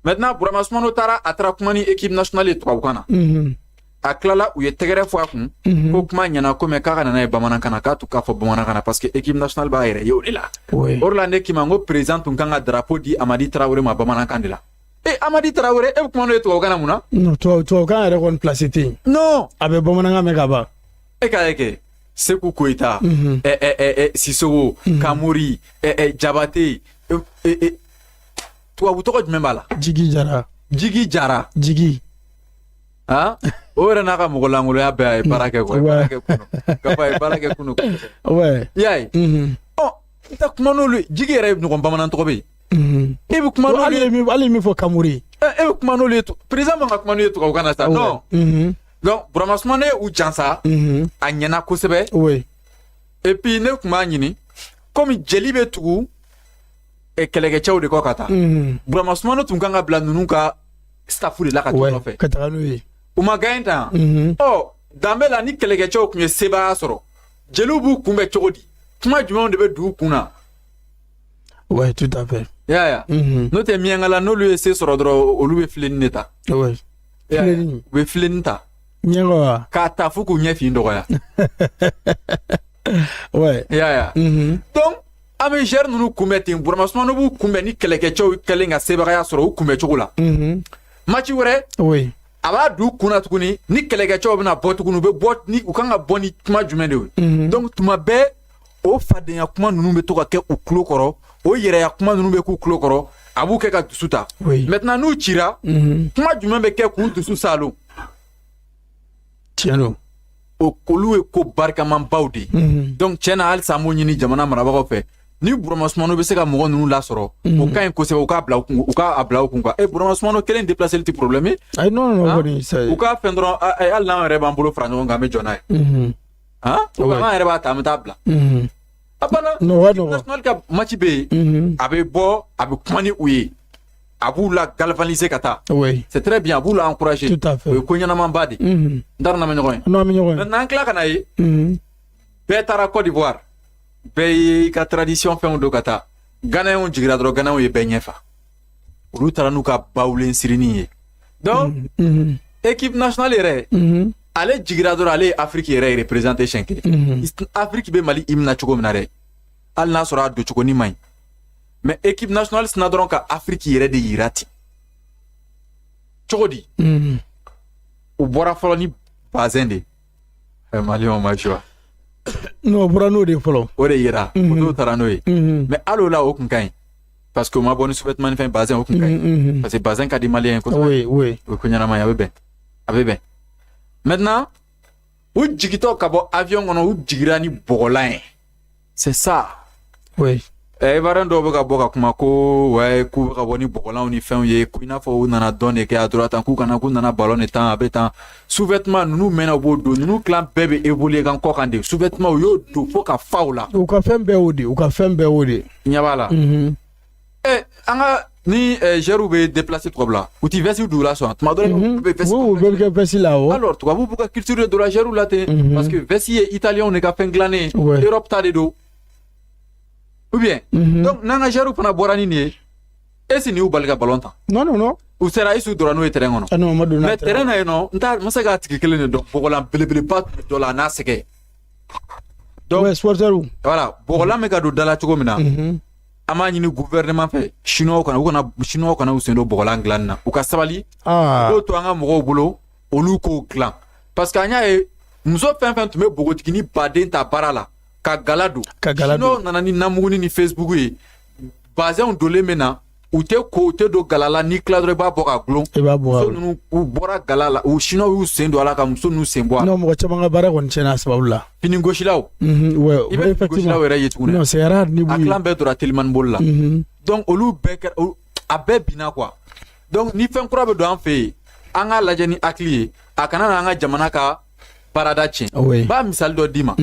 Maintenant, Burama Sumano taara, a taara kuma ni équipe nationale ye tubabukan na. A tilala, u ye tɛgɛrɛ fɔ a kun ko kuma ɲɛna ko mɛ k'a ka na n'a ye bamanankan na, k'a tun k'a fɔ bamanankan na, parce que équipe nationale b'a yɛrɛ ye o de la. O de la ne k'i ma n ko président tun kan ka drapeau di Amadi Tarawele ma bamanankan de la. E Amadi Tarawele, e bɛ kuma n'o ye tubabukan na mun na? Non, tubabukan yɛrɛ kɔni place tɛ yen. Non. A bɛ bamanankan mɛn ka ban. E k'a ye kɛ Seku Koyita, ɛ ɛ ɛ Sisoko, Kamori, ɛ ɛ Jabate, tubabu tɔgɔ jumɛn b'a la? Jigi Jara. Jigi Jara. Jigi. Ah, o yɛrɛ n'a ka mɔgɔ lankolonya bɛɛ, a ye baara kɛ quoi, a ye baara kɛ kunu ka fɔ a ye baara kɛ kunu. I y'a ye. Ɔ, i tɛ kuma n'olu ye. Jigi yɛrɛ ɲɔgɔn bamanan tɔgɔ bɛ yen. E bɛ kuma n'olu ye. Hali ye min fɔ, Kamori. E bɛ kuma n'olu ye, président man ka kuma n'u ye tubabukan na sa, non. Donc Burama Sumano ye u jansa, a ɲɛna kosɛbɛ. Et puis ne tun b'a ɲini, komi jeli bɛ tugu kɛlɛkɛcɛw de kɔ ka taa. Burama Sumano tun kan ka bila ninnu ka staff de la ka t'u nɔfɛ. Ka taga n'u ye. U ma gagné tan. Ɔ, danbe la, ni kɛlɛkɛcɛw tun ye sebaaya sɔrɔ, jeliw b'u kunbɛn cogo di? Kuma jumɛnw de bɛ dugu kun na? Ouais, tout à fait. I y'a ye. N'o tɛ, miyankala, n'olu ye se sɔrɔ dɔrɔn, olu bɛ filenni de ta. Filenni. U bɛ filenni ta. Miyanka wa? K'a ta fo k'u ɲɛ fin dɔgɔya. I y'a ye. Donc an bɛ joueurs ninnu kunbɛn ten, Burama Sumano b'u kunbɛn ni kɛlɛkɛcɛw kɛlen ka sebagaya sɔrɔ, u kunbɛn cogo la. Match wɛrɛ. A b'a don u kun na tuguni, ni kɛlɛkɛcɛw bɛna bɔ tuguni, u bɛ bɔ ni u kan ka bɔ ni kuma jumɛn de ye? Donc tuma bɛɛ, o fadenya kuma ninnu bɛ to ka kɛ u tulo kɔrɔ, o yɛrɛya kuma ninnu bɛ k'u tulo kɔrɔ, a b'u kɛ ka dusu ta. Maintenant n'u cira, kuma jumɛn bɛ kɛ k'u dusu salo? Tiɲɛ don. O olu ye ko barikamanbaw de ye. Donc tiɲɛ na, halisa an b'o ɲini jamana marabagaw fɛ, ni Burama Sumano bɛ se ka mɔgɔ ninnu lasɔrɔ, o ka ɲi kosɛbɛ. U k'a bila u kun, u k'a bila u kun quoi. E Burama Sumano kelen déplacé tɛ problème ye. Ayi, non non, kɔni. U k'a fɛn dɔrɔn, hali n'an yɛrɛ b'an bolo fara ɲɔgɔn kan, an bɛ jɔ n'a ye. Han, an yɛrɛ b'a ta, an bɛ taa bila. A banna. Nɔgɔ nɔgɔ. National ka match bɛ yen, a bɛ bɔ, a bɛ kuma ni u ye, a b'u la galvaniser ka taa. C'est très bien, a b'u la encourager. Tout à fait. O ye ko ɲɛnamanba de ye. N t'a dɔn n'an bɛ ɲɔgɔn ye. N'an bɛ ɲɔgɔn ye. Maintenant an tila ka na ye, bɛɛ taara Côte d'Ivoire, bɛɛ y'i ka tradition fɛnw don ka taa. Ghanéenw jiginra dɔrɔn, Ghanéenw ye bɛɛ ɲɛfa. Olu taara n'u ka bawulen sirinin ye. Donc équipe nationale yɛrɛ, ale jiginra dɔrɔn, ale ye Afrique yɛrɛ représenté siɲɛ kelen. Afrique bɛ Mali hymne na cogo min na dɛ, hali n'a sɔrɔ a doncogo man ɲi, mais équipe nationale sina dɔrɔn ka Afrique yɛrɛ de yira ten. Cogo di? U bɔra fɔlɔ ni bazin de ye, Maliyɛnw ma joie. Non, o bɔra n'o de ye fɔlɔ. O de yira, o t'o taara n'o ye. Mais hali o la, o kun ka ɲi, parce que o ma bɔ ni sous-vêtement ni fɛn, bazin o kun ka ɲi, parce que bazin ka di Maliyɛn ye kosɛbɛ. O ye ko ɲɛnama ye, a bɛ bɛn, a bɛ bɛn. Maintenant u jigitɔ ka bɔ avion kɔnɔ, u jigira ni bɔgɔlan ye, c'est ça. Ivoirien dɔw bɛ ka bɔ ka kuma ko ouais, k'u bɛ ka bɔ ni bɔgɔlanw ni fɛnw ye, ko i n'a fɔ u nana dɔn de kɛ à droite tan, k'u kana, k'u nana ballon de tan, a bɛ tan. Sous-vêtement ninnu mɛnna, u b'o don. Ninnu clan bɛɛ bɛ évoluer kan kɔ kan de. Sous-vêtement, u y'o don fo ka fa u la. U ka fɛn bɛɛ y'o de, u ka fɛn bɛɛ y'o de. I ɲɛ b'a la. An ka ni joueurs bɛ déplacer tubabu la, u ti veste don u la sɔn tuma dɔ la, u bɛ veste. U bɛɛ bɛ kɛ veste la o. Alors tubabu b'u ka culture de don la joueurs la ten, parce que veste ye italien de ka fɛn dilannen ye, Europe ta de don ou bien. Donc n'an ka joueurs fana bɔra ni nin ye, est ce que nin y'u bali ka ballon ta? Non, non, non. U sera, est ce que u donna n'o ye terrain kɔnɔ? Ah non, ma donna. Mais terrain na yen nɔ, n t'a n ma se k'a tigi kelen de dɔn, bɔgɔlan belebeleba tun bɛ dɔ la a n'a sɛgɛ. Donc ouais, supporters. Voilà, bɔgɔlan bɛ ka don da la cogo min na, an b'a ɲini gouvernement fɛ, chinois kana, u kana, chinois kana u sen don bɔgɔlan dilanni na. U ka sabali, u k'o to an ka mɔgɔw bolo, olu k'o dilan, parce que an y'a ye, muso fɛn fɛn tun bɛ npogotigini baden ta baara la ka gala don, ka gala don, chinois nana ni namuguni ni Facebook ye, bazɛnw donlen bɛ na, u tɛ ko, u tɛ don gala la. N'i tila dɔrɔn, i b'a bɔ ka gulon. I b'a bɔ. Muso ninnu, u bɔra gala la, u chinois y'u sen don a la ka muso ninnu sen bɔ a la. Non, mɔgɔ caman ka baara kɔni tiɲɛna a sababu la. Fini gosilaw. Ouais. I bɛ fini gosilaw yɛrɛ ye tuguni. Non, c'est rare ni A tilan bɛɛ donna telimani boli la. Donc olu bɛɛ kɛra, a bɛɛ binna quoi. Donc ni fɛn kura bɛ don an fɛ yen, an k'a lajɛ ni hakili ye, a kana na an ka jamana ka baarada tiɲɛ. N b'a misali dɔ d'i ma.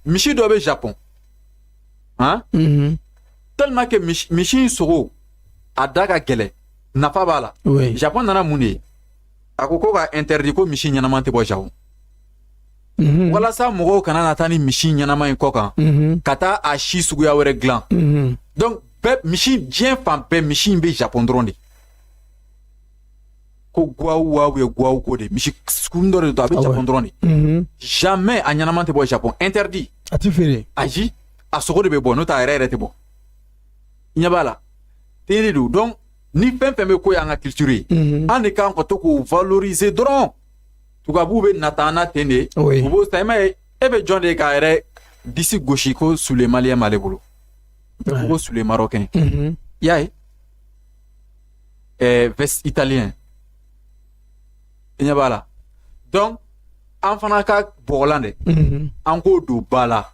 Misi dɔ bɛ Japon han, tellement que misi in sogo a da ka gɛlɛn, nafa b'a la. Japon nana mun de ye? A ko ko ka interdit ko misi ɲɛnama tɛ bɔ Japon, walasa mɔgɔw kana na taa ni misi ɲɛnama in kɔ kan, ka taa a si suguya wɛrɛ dilan. Donc bɛɛ misi, diɲɛ fan bɛɛ misi in bɛ Japon dɔrɔn de. Ko guwawu wawu ye guwawu ko de, misi sugunin dɔ de don, a bɛ Japon dɔrɔn de. Jamais a ɲɛnama tɛ bɔ Japon, interdit. A ti feere. Ayi, a sogo de bɛ bɔ, n'o tɛ a yɛrɛ yɛrɛ tɛ bɔ. I ɲɛ b'a la ten de don. Donc ni fɛn fɛn bɛ ko y'an ka culture ye, an de kan ka to k'o valoriser dɔrɔn. Tubabuw bɛ nata an na ten de, u b'o san. I m'a ye, e bɛ jɔn de ye k'a yɛrɛ disi gosi ko soulier malien b'ale bolo, ko soulier marocain? I y'a ye, veste italien, i ɲɛ b'a la. Donc an fana ka bɔgɔlan dɛ, an k'o don ba la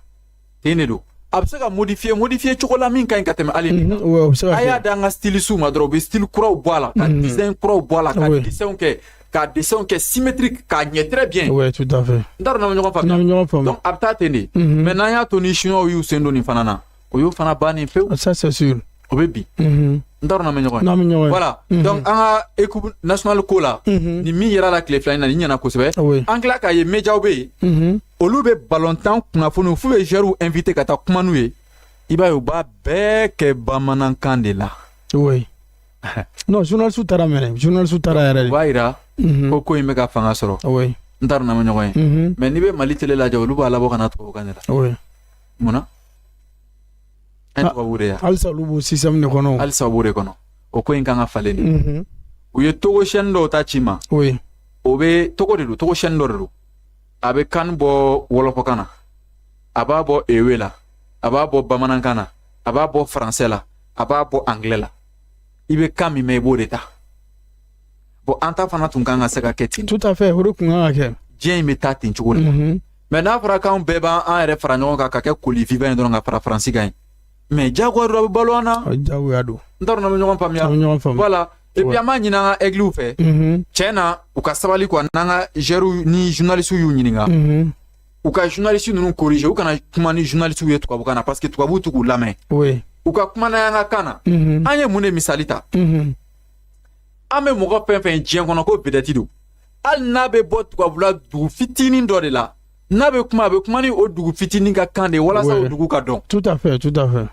ten de don. A bɛ se ka modifier cogo la min ka ɲi ka tɛmɛ hali nin kan. A y'a d'an ka styliste ma dɔrɔn, u bɛ style kuraw bɔ a la, ka design kuraw bɔ a la, ka dessin kɛ, ka dessin kɛ symétrique k'a ɲɛ très bien. Ouais, tout à fait. N t'a dɔn n'an bɛ ɲɔgɔn faamuya. N'an bɛ ɲɔgɔn faamu. Donc a bɛ taa ten de. Mais n'an y'a to ni chinois y'u sen don nin fana na, o y'o fana bannen pewu. Ça, c'est sûr. O bɛ bin. N t'a dɔn n'an bɛ ɲɔgɔn ye. N'an bɛ ɲɔgɔn ye. Voilà. Donc an ka équipe nationale ko la, nin min yera la tile fila in na, nin ɲɛna kosɛbɛ. An tila k'a ye, médiaw bɛ yen, olu bɛ ballon-tan kunnafoniw f'u bɛ joueurs invité ka taa kuma n'u ye. I b'a ye, u b'a bɛɛ kɛ bamanankan de la. Oui. Non, journaliste taara mɛnɛ, journaliste taara yɛrɛ de. O b'a yira ko in bɛ ka fanga sɔrɔ. N t'a dɔn n'an bɛ ɲɔgɔn ye. Mais n'i bɛ Mali télé lajɛ, olu b'a labɔ ka na tubabukan de la. Munna? An ye tubabu de ye. Halisa olu b'o système de kɔnɔ. Halisa u b'o de kɔnɔ. O ko in kan ka falen de. U ye Togo chaîne dɔw ta ci ma. O bɛ Togo de don, Togo chaîne dɔ de don. A bɛ kan bɔ wɔlɔfɔkan na, a b'a bɔ ewe la, a b'a bɔ bamanankan na, a b'a bɔ français la, a b'a bɔ anglais la. I bɛ kan min mɛn, i b'o de ta. Bon, an ta fana tun kan ka se ka kɛ ten. Tout à fait, o de tun kan ka kɛ. Diɲɛ in bɛ taa ten cogo de la. Mais n'a fɔra k'anw bɛɛ b'an yɛrɛ fara ɲɔgɔn kan ka kɛ colis vivant ye dɔrɔn ka fara Faransi kan ye, mais diyagoya don, a bɛ balo an na. Diyagoya don. N t'a dɔn n'an bɛ ɲɔgɔn faamuya. An bɛ ɲɔgɔn faamu. Voilà. Et puis an b'a ɲini an ka aigles fɛ, tiɲɛ na, u ka sabali quoi. N'an ka joueurs ni journalistes y'u ɲininka, u ka journalistes ninnu corriger, u kana kuma ni journalistes ye tubabukan na, parce que tubabuw t'u k'u lamɛn. U ka kuma n'an ka kan na. An ye mun de misali ta? An bɛ mɔgɔ fɛn fɛn diɲɛ kɔnɔ ko vedette don, hali n'a bɛ bɔ tubabula dugu fitinin dɔ de la, n'a bɛ kuma, a bɛ kuma ni o dugu fitinin ka kan de ye walasa o dugu ka dɔn. Tout à fait, tout à fait.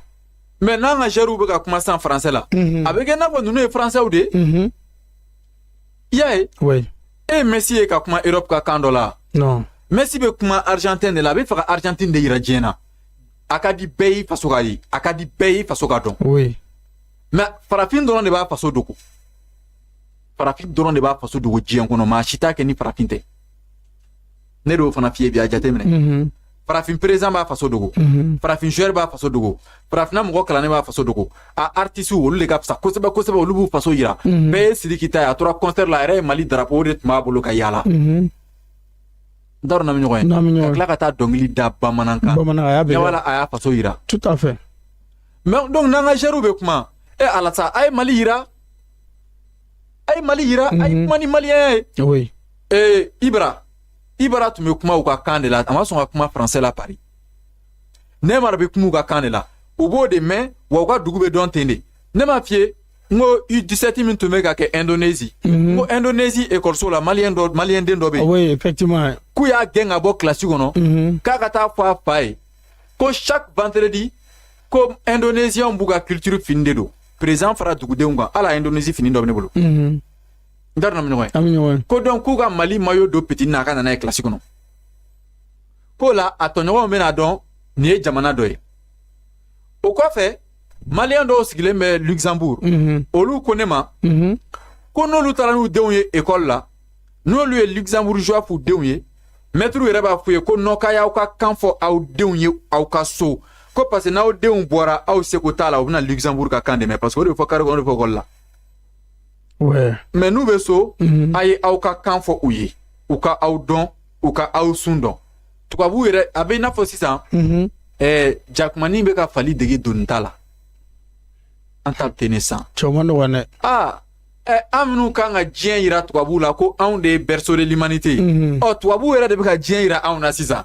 Mais n'an ka joueurs bɛ ka kuma sisan français la, a bɛ kɛ n'a fɔ ninnu ye français de ye. I y'a ye? E ye Messi ye ka kuma Europe ka kan dɔ la? Non. Messi bɛ kuma Argentin de la, a bɛ fɛ ka Argentine de yira diɲɛ na. A ka di bɛɛ ye faso ka ye, a ka di bɛɛ ye faso ka dɔn. Mais farafin dɔrɔn de b'a faso dogo. Farafin dɔrɔn de b'a faso dogo diɲɛ kɔnɔ, maa si t'a kɛ ni farafin tɛ. Ne de y'o fana f'i ye bi, a jateminɛ. Farafin président b'a faso dogo, farafin joueur b'a faso dogo, farafinna mɔgɔ kalannen b'a faso dogo. A artiste, olu de ka fisa kosɛbɛ kosɛbɛ, olu b'u faso yira. Bɛɛ ye Sidiki ta ye, a tora concert la, a yɛrɛ ye Mali drapeau de tun b'a bolo ka yaala. N t'a dɔn n'an bɛ ɲɔgɔn ye. Ka tila ka taa dɔnkili da bamanankan. Bamanankan, a y'a bɛɛ. Ɲɛwala, a y'a faso yira. Tout à fait. Mais donc n'an ka gɛrɛw bɛ kuma, e ala sa, a ye Mali yira, a ye Mali yira, a ye kuma ni maliyɛnya ye. Ee, Ibra tun bɛ kuma u ka kan de la, a ma sɔn ka kuma français la Paris. Neymar bɛ kuma u ka kan de la, u b'o de mɛn, wa u ka dugu bɛ dɔn ten de. Ne m'a f'i ye n ko U17 min tun bɛ ka kɛ Indonésie, n ko Indonésie ekɔliso la, maliyɛn dɔ, maliyɛn den dɔ bɛ yen. Oui, effectivement. K'u y'a gɛn ka bɔ kilasi kɔnɔ, k'a ka taa fɔ a fa ye ko chaque vendredi ko indonésien b'u ka culture fini de don. Président fara dugudenw kan, hali a Indonésie fini dɔ bɛ ne bolo. N t'a dɔn n'an bɛ ɲɔgɔn ye. An bɛ ɲɔgɔn ye. Ko donc k'u ka Mali maillot don petit na, a ka na n'a ye kilasi kɔnɔ, k'o la a tɔɲɔgɔnw bɛna dɔn nin ye jamana dɔ ye. O kɔfɛ, maliyɛn dɔw sigilen bɛ Luxembourg, olu ko ne ma ko n'olu taara n'u denw ye école la, n'olu ye luxembourgeois f'u denw ye, maître yɛrɛ b'a f'u ye ko non, k'a y'aw ka kan fɔ aw denw ye aw ka so, ko parce que n'aw denw bɔra, aw seko t'a la, u bɛna Luxembourg ka kan dɛmɛ, parce que o de bɛ fɔ carré kɔnɔ, o de bɛ fɔ école la. Mais n'u bɛ so, a ye aw ka kan fɔ u ye, u ka aw dɔn, u ka aw sun dɔn. Tubabu yɛrɛ a bɛ i n'a fɔ sisan, jakumanin bɛ ka fali dege doni ta la, an ta tɛ ne san. Cɛw ma nɔgɔn dɛ. Aa, an minnu kan ka diɲɛ yira tubabuw la ko anw de ye berceau de l'humanité ye, ɔ, tubabuw yɛrɛ de bɛ ka diɲɛ yira anw na sisan.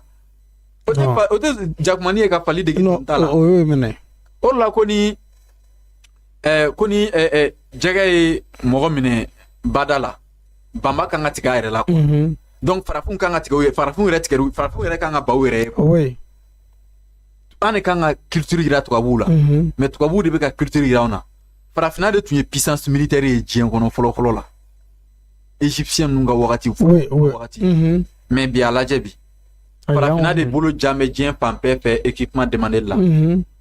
O tɛ o tɛ jakumanin ye ka fali dege Non, doni ta la. o y'o minɛ. O de la ko ni jɛgɛ ye mɔgɔ minɛ bada la, banba kan ka tigɛ a yɛrɛ la quoi. Donc farafin kan ka tigɛ u ye, farafin yɛrɛ tigɛ, farafin yɛrɛ kan ka baw yɛrɛ ye. An de kan ka culture yira tubabuw la, mais tubabuw de bɛ ka culture yira anw na. Farafinna de tun ye puissance militaire ye diɲɛ kɔnɔ fɔlɔ fɔlɔ la, égyptien ninnu ka wagati wagati. Mais bi, a lajɛ bi, farafinna de bolo jan bɛ diɲɛ fan bɛɛ fɛ équipement demandé la.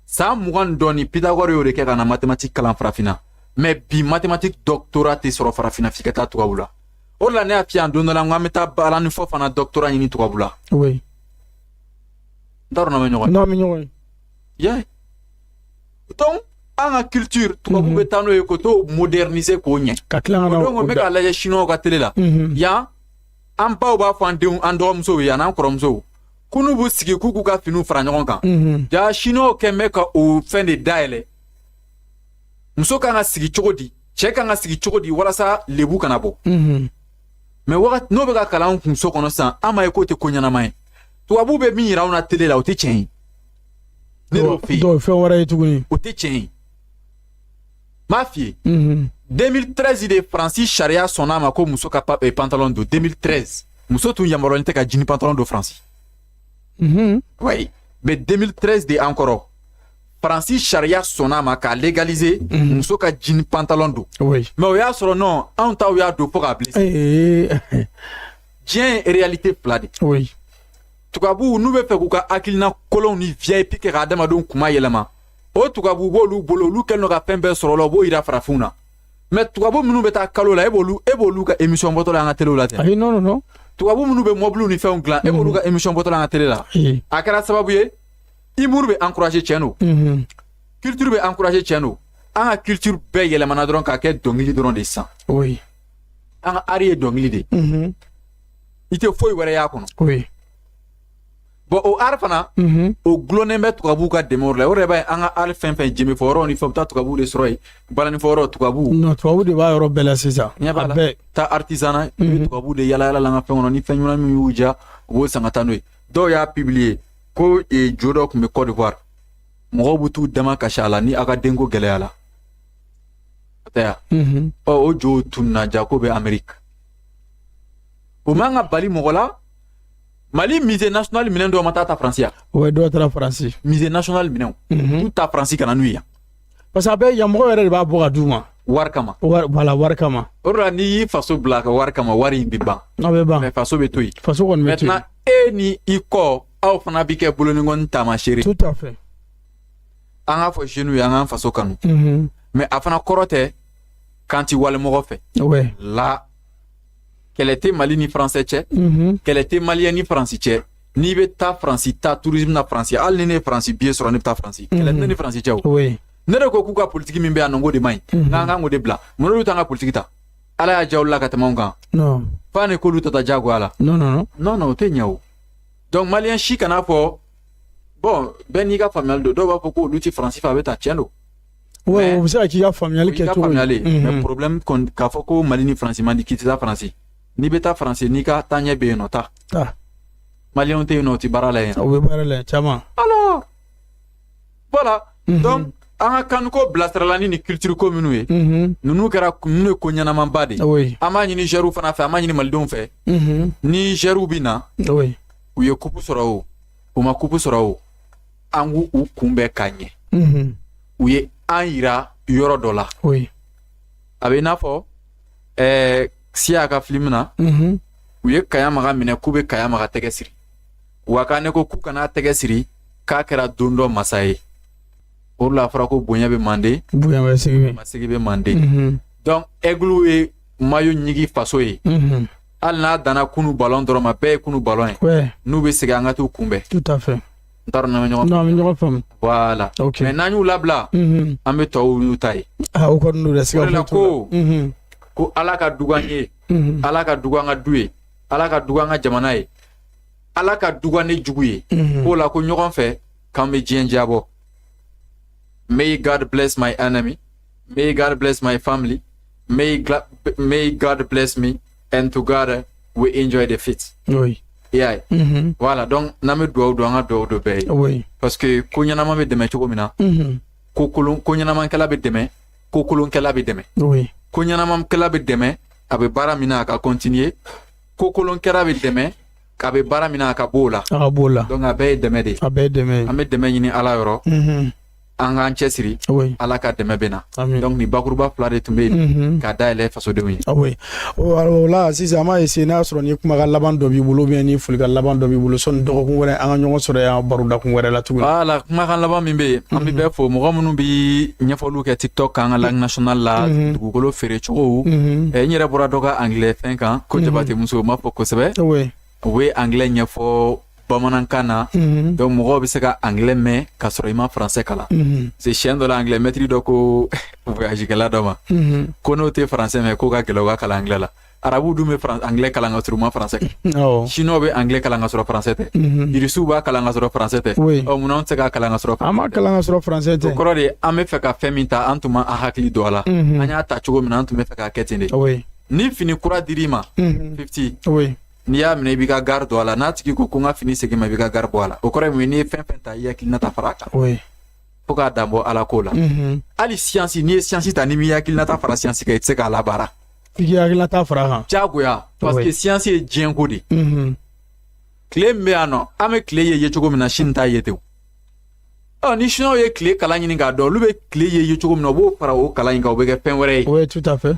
San 20 ni dɔɔni, Pythagore y'o de kɛ ka na mathématique kalan farafinna. Mais bi, mathématique doctorat tɛ sɔrɔ farafinna, f'i ka taa tubabu la. O de la ne y'a f'i ye don dɔ la n ko an bɛ taa balani fɔ fana doctorat ɲini tubabu la. N t'a dɔn n'an bɛ ɲɔgɔn ye. N'an bɛ ɲɔgɔn ye. Yeah. Donc an ka culture, tubabu bɛ taa n'o ye k'o t'o moderniser k'o ɲɛ. Ka tila ka na. O don n bɛ k'a lajɛ chinois ka télé la. Yan, an baw b'a fɔ an denw, an dɔgɔmusow ye an'an kɔrɔmusow, ko n'u b'u sigi k'u k'u ka finiw fara ɲɔgɔn kan. Ja, chinois kɛn bɛ ka o fɛn de dayɛlɛ. Muso kan ka sigi cogo di, cɛ kan ka sigi cogo di, walasa lebu kana bɔ. Mais wagati n'o bɛ ka kalan an kun so kɔnɔ sisan, an m'a ye k'o tɛ ko ɲɛnama ye. Tubabuw bɛ min yira anw na télé la, o tɛ tiɲɛ ye. Ne y'o f'i ye. Dɔw fɛn wɛrɛ ye tuguni. O tɛ tiɲɛ ye, n m'a f'i ye. 2013 de, Faransi sariya sɔnna a ma ko muso ka pantalon don. 2013, muso tun yamaruyalen tɛ ka jean pantalon don Faransi. Oui, mais 2013 de encore, Faransi sariya sɔnna a ma k'a légaliser, muso ka jean pantalon don. Mais o y'a sɔrɔ non, anw taw y'a don fo k'a blessé. Diɲɛ ye réalité fila de. Tubabuw n'u bɛ fɛ k'u ka hakilina kolonw ni VIP kɛ ka adamadenw kuma yɛlɛma, o tubabu b'olu bolo, olu kɛlen don ka fɛn bɛɛ sɔrɔ o la, u b'o yira farafinw na. Mais tubabu minnu bɛ taa kalo la, e b'olu ka émission bɔtɔ la an ka télé la ten? Ayi, non, non, non. Tubabu minnu bɛ mɔbiliw ni fɛnw dilan, e b'olu ka émission bɔtɔ la an ka télé la? Ayi. A kɛra sababu ye, humour bɛ encourager, tiɲɛ don. Culture bɛ encourager, tiɲɛ don. An ka culture bɛɛ yɛlɛmana dɔrɔn k'a kɛ dɔnkili dɔrɔn de sisan. An ka art ye dɔnkili de ye. I tɛ foyi wɛrɛ y'a kɔnɔ. Bon, o art fana, o gulonnen bɛ tubabuw ka dɛmɛ la. O yɛrɛ b'a ye, an ka art fɛn fɛn, jɛmɛ fɔ yɔrɔ ni fɛn, u bɛ taa tubabuw de sɔrɔ yen, balani fɔ yɔrɔ, tubabuw. Non, tubabu de b'a yɔrɔ bɛɛ la sisan. Ɲɛ b'a A la. bɛɛ. Taa artisanat, i bɛ tubabuw de yala yala la an ka fɛn kɔnɔ, ni fɛn ɲuman min y'u diya, u b'o san ka taa n'o ye. Dɔw y'a publier ko jo dɔ tun bɛ Côte d'Ivoire, mɔgɔw bɛ t'u dama kasi a la ni aw ka denko gɛlɛya la, o tɛ yan? Ɔ, o jo tununa, ja ko bɛ Amérique. O man ka bali mɔgɔ la. Mali musée national minɛn dɔw ma taa ta Faransi yan? Ouais, dɔw taara Faransi. Musée national minɛnw, t'u ta Faransi ka na n'u ye yan. Parce que a bɛɛ yan mɔgɔw yɛrɛ de b'a bɔ ka d'u ma. Wari kama. Wari, voilà, wari kama. O de la, n'i y'i faso bila ka wari kama, wari in bɛ ban. A bɛ ban. Mais faso bɛ to yen. Faso kɔni bɛ to yen. Maintenant, e ni i kɔ, aw fana bi kɛ boloninkɔni taamasere. Tout à fait. An k'a fɔ jeunes ye, an k'an faso kanu, mais a fana kɔrɔ tɛ k'an ti walimɔgɔ fɛ. La kɛlɛ tɛ Mali ni Faransɛ cɛ. Kɛlɛ tɛ maliyɛn ni Faransi cɛ. N'i bɛ taa Faransi, taa tourisme na Faransi. Hali ni ne ye Faransi billet sɔrɔ, ne bɛ taa Faransi. Kɛlɛ tɛ ne ni Faransi cɛ o. Ne de ko k'u ka politique min bɛ yan nɔ, k'o de man ɲi, n'an kan k'o de bila. Mun n'olu t'an ka politique ta? Ala y'a diya olu la ka tɛmɛ anw kan. Non. F'a ni k'olu ta ta diyagoya la. Non, non, non. Non, non, o tɛ ɲɛ o. Donc maliyɛn si kana fɔ Bon, bɛɛ n'i ka faamuyali don. Dɔw b'a fɔ ko olu ti Faransi fɛ, a bɛ tan, tiɲɛ don. Ouais, o bɛ se ka k'i ka faamuyali kɛ cogo ye. Mais problème kɔni, k'a fɔ ko Mali ni Faransi man di, k'i tɛ taa Faransi. N'i bɛ taa Faransi, n'i ka taaɲɛ bɛ yen nɔ, taa. Taa. Maliyɛnw tɛ yen nɔ, u tɛ baara la yen? U bɛ baara la yen caman. Alors voilà. Donc an ka kanko bilasirala ni culture ko minnu ye, ninnu kɛra, ninnu ye ko ɲɛnamaba de ye. An b'a ɲini joueurs fana fɛ, an b'a ɲini malidenw fɛ, ni joueurs bɛ na, u ye coupe sɔrɔ o, u ma coupe sɔrɔ o, an k'u u kunbɛn ka ɲɛ. U ye an yira yɔrɔ dɔ la. A bɛ i n'a fɔ Siya ka film na, u ye Kaya Maga minɛ k'u bɛ Kaya Maga tɛgɛ siri. Wa ka ne ko k'u kana tɛgɛ siri, k'a kɛra don dɔ masa ye. O de la a fɔra ko bonya bɛ manden, bonya bɛ sigi, masigi bɛ manden. Donc Aigle ye maillot ɲigi faso ye. Hali n'a danna kunu ballon dɔrɔn ma, bɛɛ ye kunu ballon ye. N'u bɛ segin, an ka t'u kunbɛn. Tout à fait. N t'a dɔn n'an bɛ ɲɔgɔn. Non, an bɛ ɲɔgɔn faamu. Voilà. Mais n'an y'u labila, an bɛ tɔw y'u ta ye. Ah, o kɔni don dɛ, siga foyi t'o la. Ko Ala ka dugu an ye, Ala ka dugu an ka du ye, Ala ka dugu an ka jamana ye, Ala ka dugu an ne jugu ye. K'o la ko ɲɔgɔn fɛ k'an bɛ diɲɛ diyabɔ. May God bless my enemy. May God bless my family. May God bless me, and together we enjoy the feast. I y'a ye. Voilà, donc n'an bɛ dugawu don, an ka dugawu don bɛɛ ye. Parce que ko ɲɛnama bɛ dɛmɛ cogo min na, ko kolon, ko ɲɛnamakɛla bɛ dɛmɛ, ko kolonkɛla bɛ dɛmɛ. Ko ɲɛnamakɛla bɛ dɛmɛ, a bɛ baara min na, a ka continuer. Ko kolonkɛla bɛ dɛmɛ, a bɛ baara min na, a ka b'o la. A ka b'o la. Donc a bɛɛ ye dɛmɛ de ye. A bɛɛ ye dɛmɛ ye. An bɛ dɛmɛ ɲini Ala yɔrɔ. An k'an cɛsiri. Ala ka dɛmɛ bɛ na. Donc nin bakuruba fila de tun bɛ yen k'a dayɛlɛ fasodenw ye. Oui, o la sisan an b'a essayer, n'a y'a sɔrɔ ni kumakan laban dɔ b'i bolo, ou bien ni folikan laban dɔ b'i bolo, sɔnni dɔgɔkun wɛrɛ an ka ɲɔgɔn sɔrɔ yan barodakun wɛrɛ la tuguni. Voilà, kumakan laban min bɛ yen, an bɛ bɛɛ fo, mɔgɔ minnu bɛ ɲɛfɔliw kɛ TikTok kan, an ka langue nationale la, dugukolo feere cogo. N yɛrɛ bɔra dɔ ka anglais fɛn kan ko Jabate muso, u m'a fɔ kosɛbɛ. U bɛ anglais ɲɛfɔ bamanankan na. Donc mɔgɔw bɛ se ka anglais mɛn ka sɔrɔ i ma français kalan. C'est siɲɛ dɔ la, anglais maître dɔ ko voyage kɛla dɔ ma ko n'o tɛ français mɛn, k'o ka gɛlɛn u ka kalan anglais la. Arabuw dun bɛ anglais kalan ka sɔrɔ u ma français kalan. Chinois bɛ anglais kalan ka sɔrɔ français tɛ. Irisiw b'a kalan ka sɔrɔ français tɛ. Ɔ, munna an tɛ se k'a kalan ka sɔrɔ? An b'a kalan ka sɔrɔ français tɛ. O kɔrɔ de, an bɛ fɛ ka fɛn min ta, an tun ma an hakili don a la. An y'a ta cogo min na, an tun bɛ fɛ k'a kɛ ten de. Ni fini kura dir'i ma, 50, n'i y'a minɛ, i b'i ka gari don a la. N'a tigi ko ko n ka fini segin ma, i b'i ka gari bɔ a la. O kɔrɔ ye mun ye? N'i ye fɛn fɛn ta, i hakilinata fara a kan. Fo k'a dan bɔ Ala ko la. Hali science, n'i ye science ta, n'i m'i hakilinata fara science kan, i tɛ se k'a labaara. F'i k'i hakilinata fara a kan. Diyagoya, parce que science ye diɲɛ ko de. Tile min bɛ yan nɔ, an bɛ tile ye cogo min na, sini t'a ye ten. Ɔ, ni chinois ye tile kalan ɲini k'a dɔn, olu bɛ tile ye cogo min na, u b'o fara o kalan in kan, o bɛ kɛ fɛn wɛrɛ ye. Oui, tout à fait.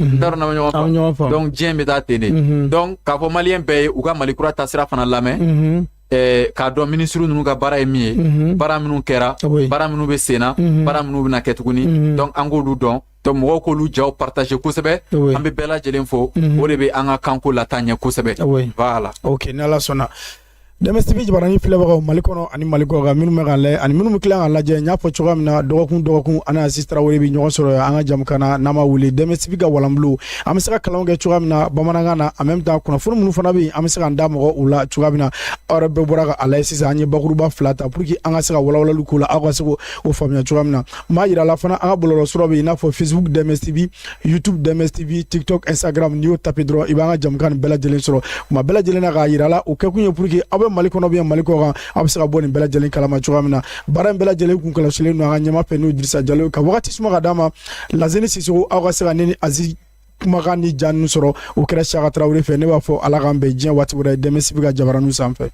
N t'a dɔn n'an bɛ ɲɔgɔn faamu. Donc diɲɛ bɛ taa ten de. Donc k'a fɔ maliyɛn bɛɛ ye, u ka Mali kura taasira fana lamɛn, k'a dɔn minisiri ninnu ka baara ye min ye, baara minnu kɛra, baara minnu bɛ sen na, baara minnu bɛna kɛ tuguni. Donc an k'olu dɔn. Donc mɔgɔw k'olu jaw partager kosɛbɛ. An bɛ bɛɛ lajɛlen fo. O de bɛ an ka kanko lataa ɲɛ kosɛbɛ. Voilà. Ok, ni Ala sɔnna. Dɛmɛ TV jabarani filɛbagaw Mali kɔnɔ ani Mali kɔ kan, minnu bɛ k'an lajɛ ani minnu bɛ tila k'an lajɛ, n y'a fɔ cogoya min na, dɔgɔkun dɔgɔkun, an Aziz Tarawele bɛ ɲɔgɔn sɔrɔ an ka jamukan na n'an b'a wele Dɛmɛ TV ka walanbolo. An bɛ se ka kalanw kɛ cogoya min na bamanankan na, en même temps kunnafoni minnu fana bɛ yen, an bɛ se k'an da mɔgɔ u la cogoya min na. Aw yɛrɛ bɛɛ bɔra ka a lajɛ sisan, an ye bakuruba fila ta pour que an ka se ka walawalali k'o la, aw ka se k'o faamuya cogoya min na. N b'a yira la fana, an ka bɔlɔlɔsira bɛ yen, i n'a fɔ Facebook Dɛmɛ TV, YouTube Dɛmɛ TV, TikTok, Instagram. N'i y'o taper dɔrɔn, i b'an ka jamukan nin bɛɛ lajɛlen sɔrɔ kuma bɛɛ lajɛlen na. K'a yira la, o kɛkun ye pour que aw bɛ Mali kɔnɔ, bɛ Mali kɔ kan, aw bɛ se ka bɔ nin bɛɛ lajɛlen kalama cogoya min na. Baara in bɛɛ lajɛlen kun kɔlɔsilen don an ka ɲɛma fɛ, n'o ye Dirisa Jalo ye, ka wagati suma ka d'a ma, Lazeni Sisoko, aw ka se ka ne ni Aziz kumakan ni ja ninnu sɔrɔ. O kɛra Saka Tarawele fɛ. Ne b'a fɔ Ala k'an bɛn diɲɛ waati wɛrɛ, Dɛmɛ TV ka jabaraninw sanfɛ.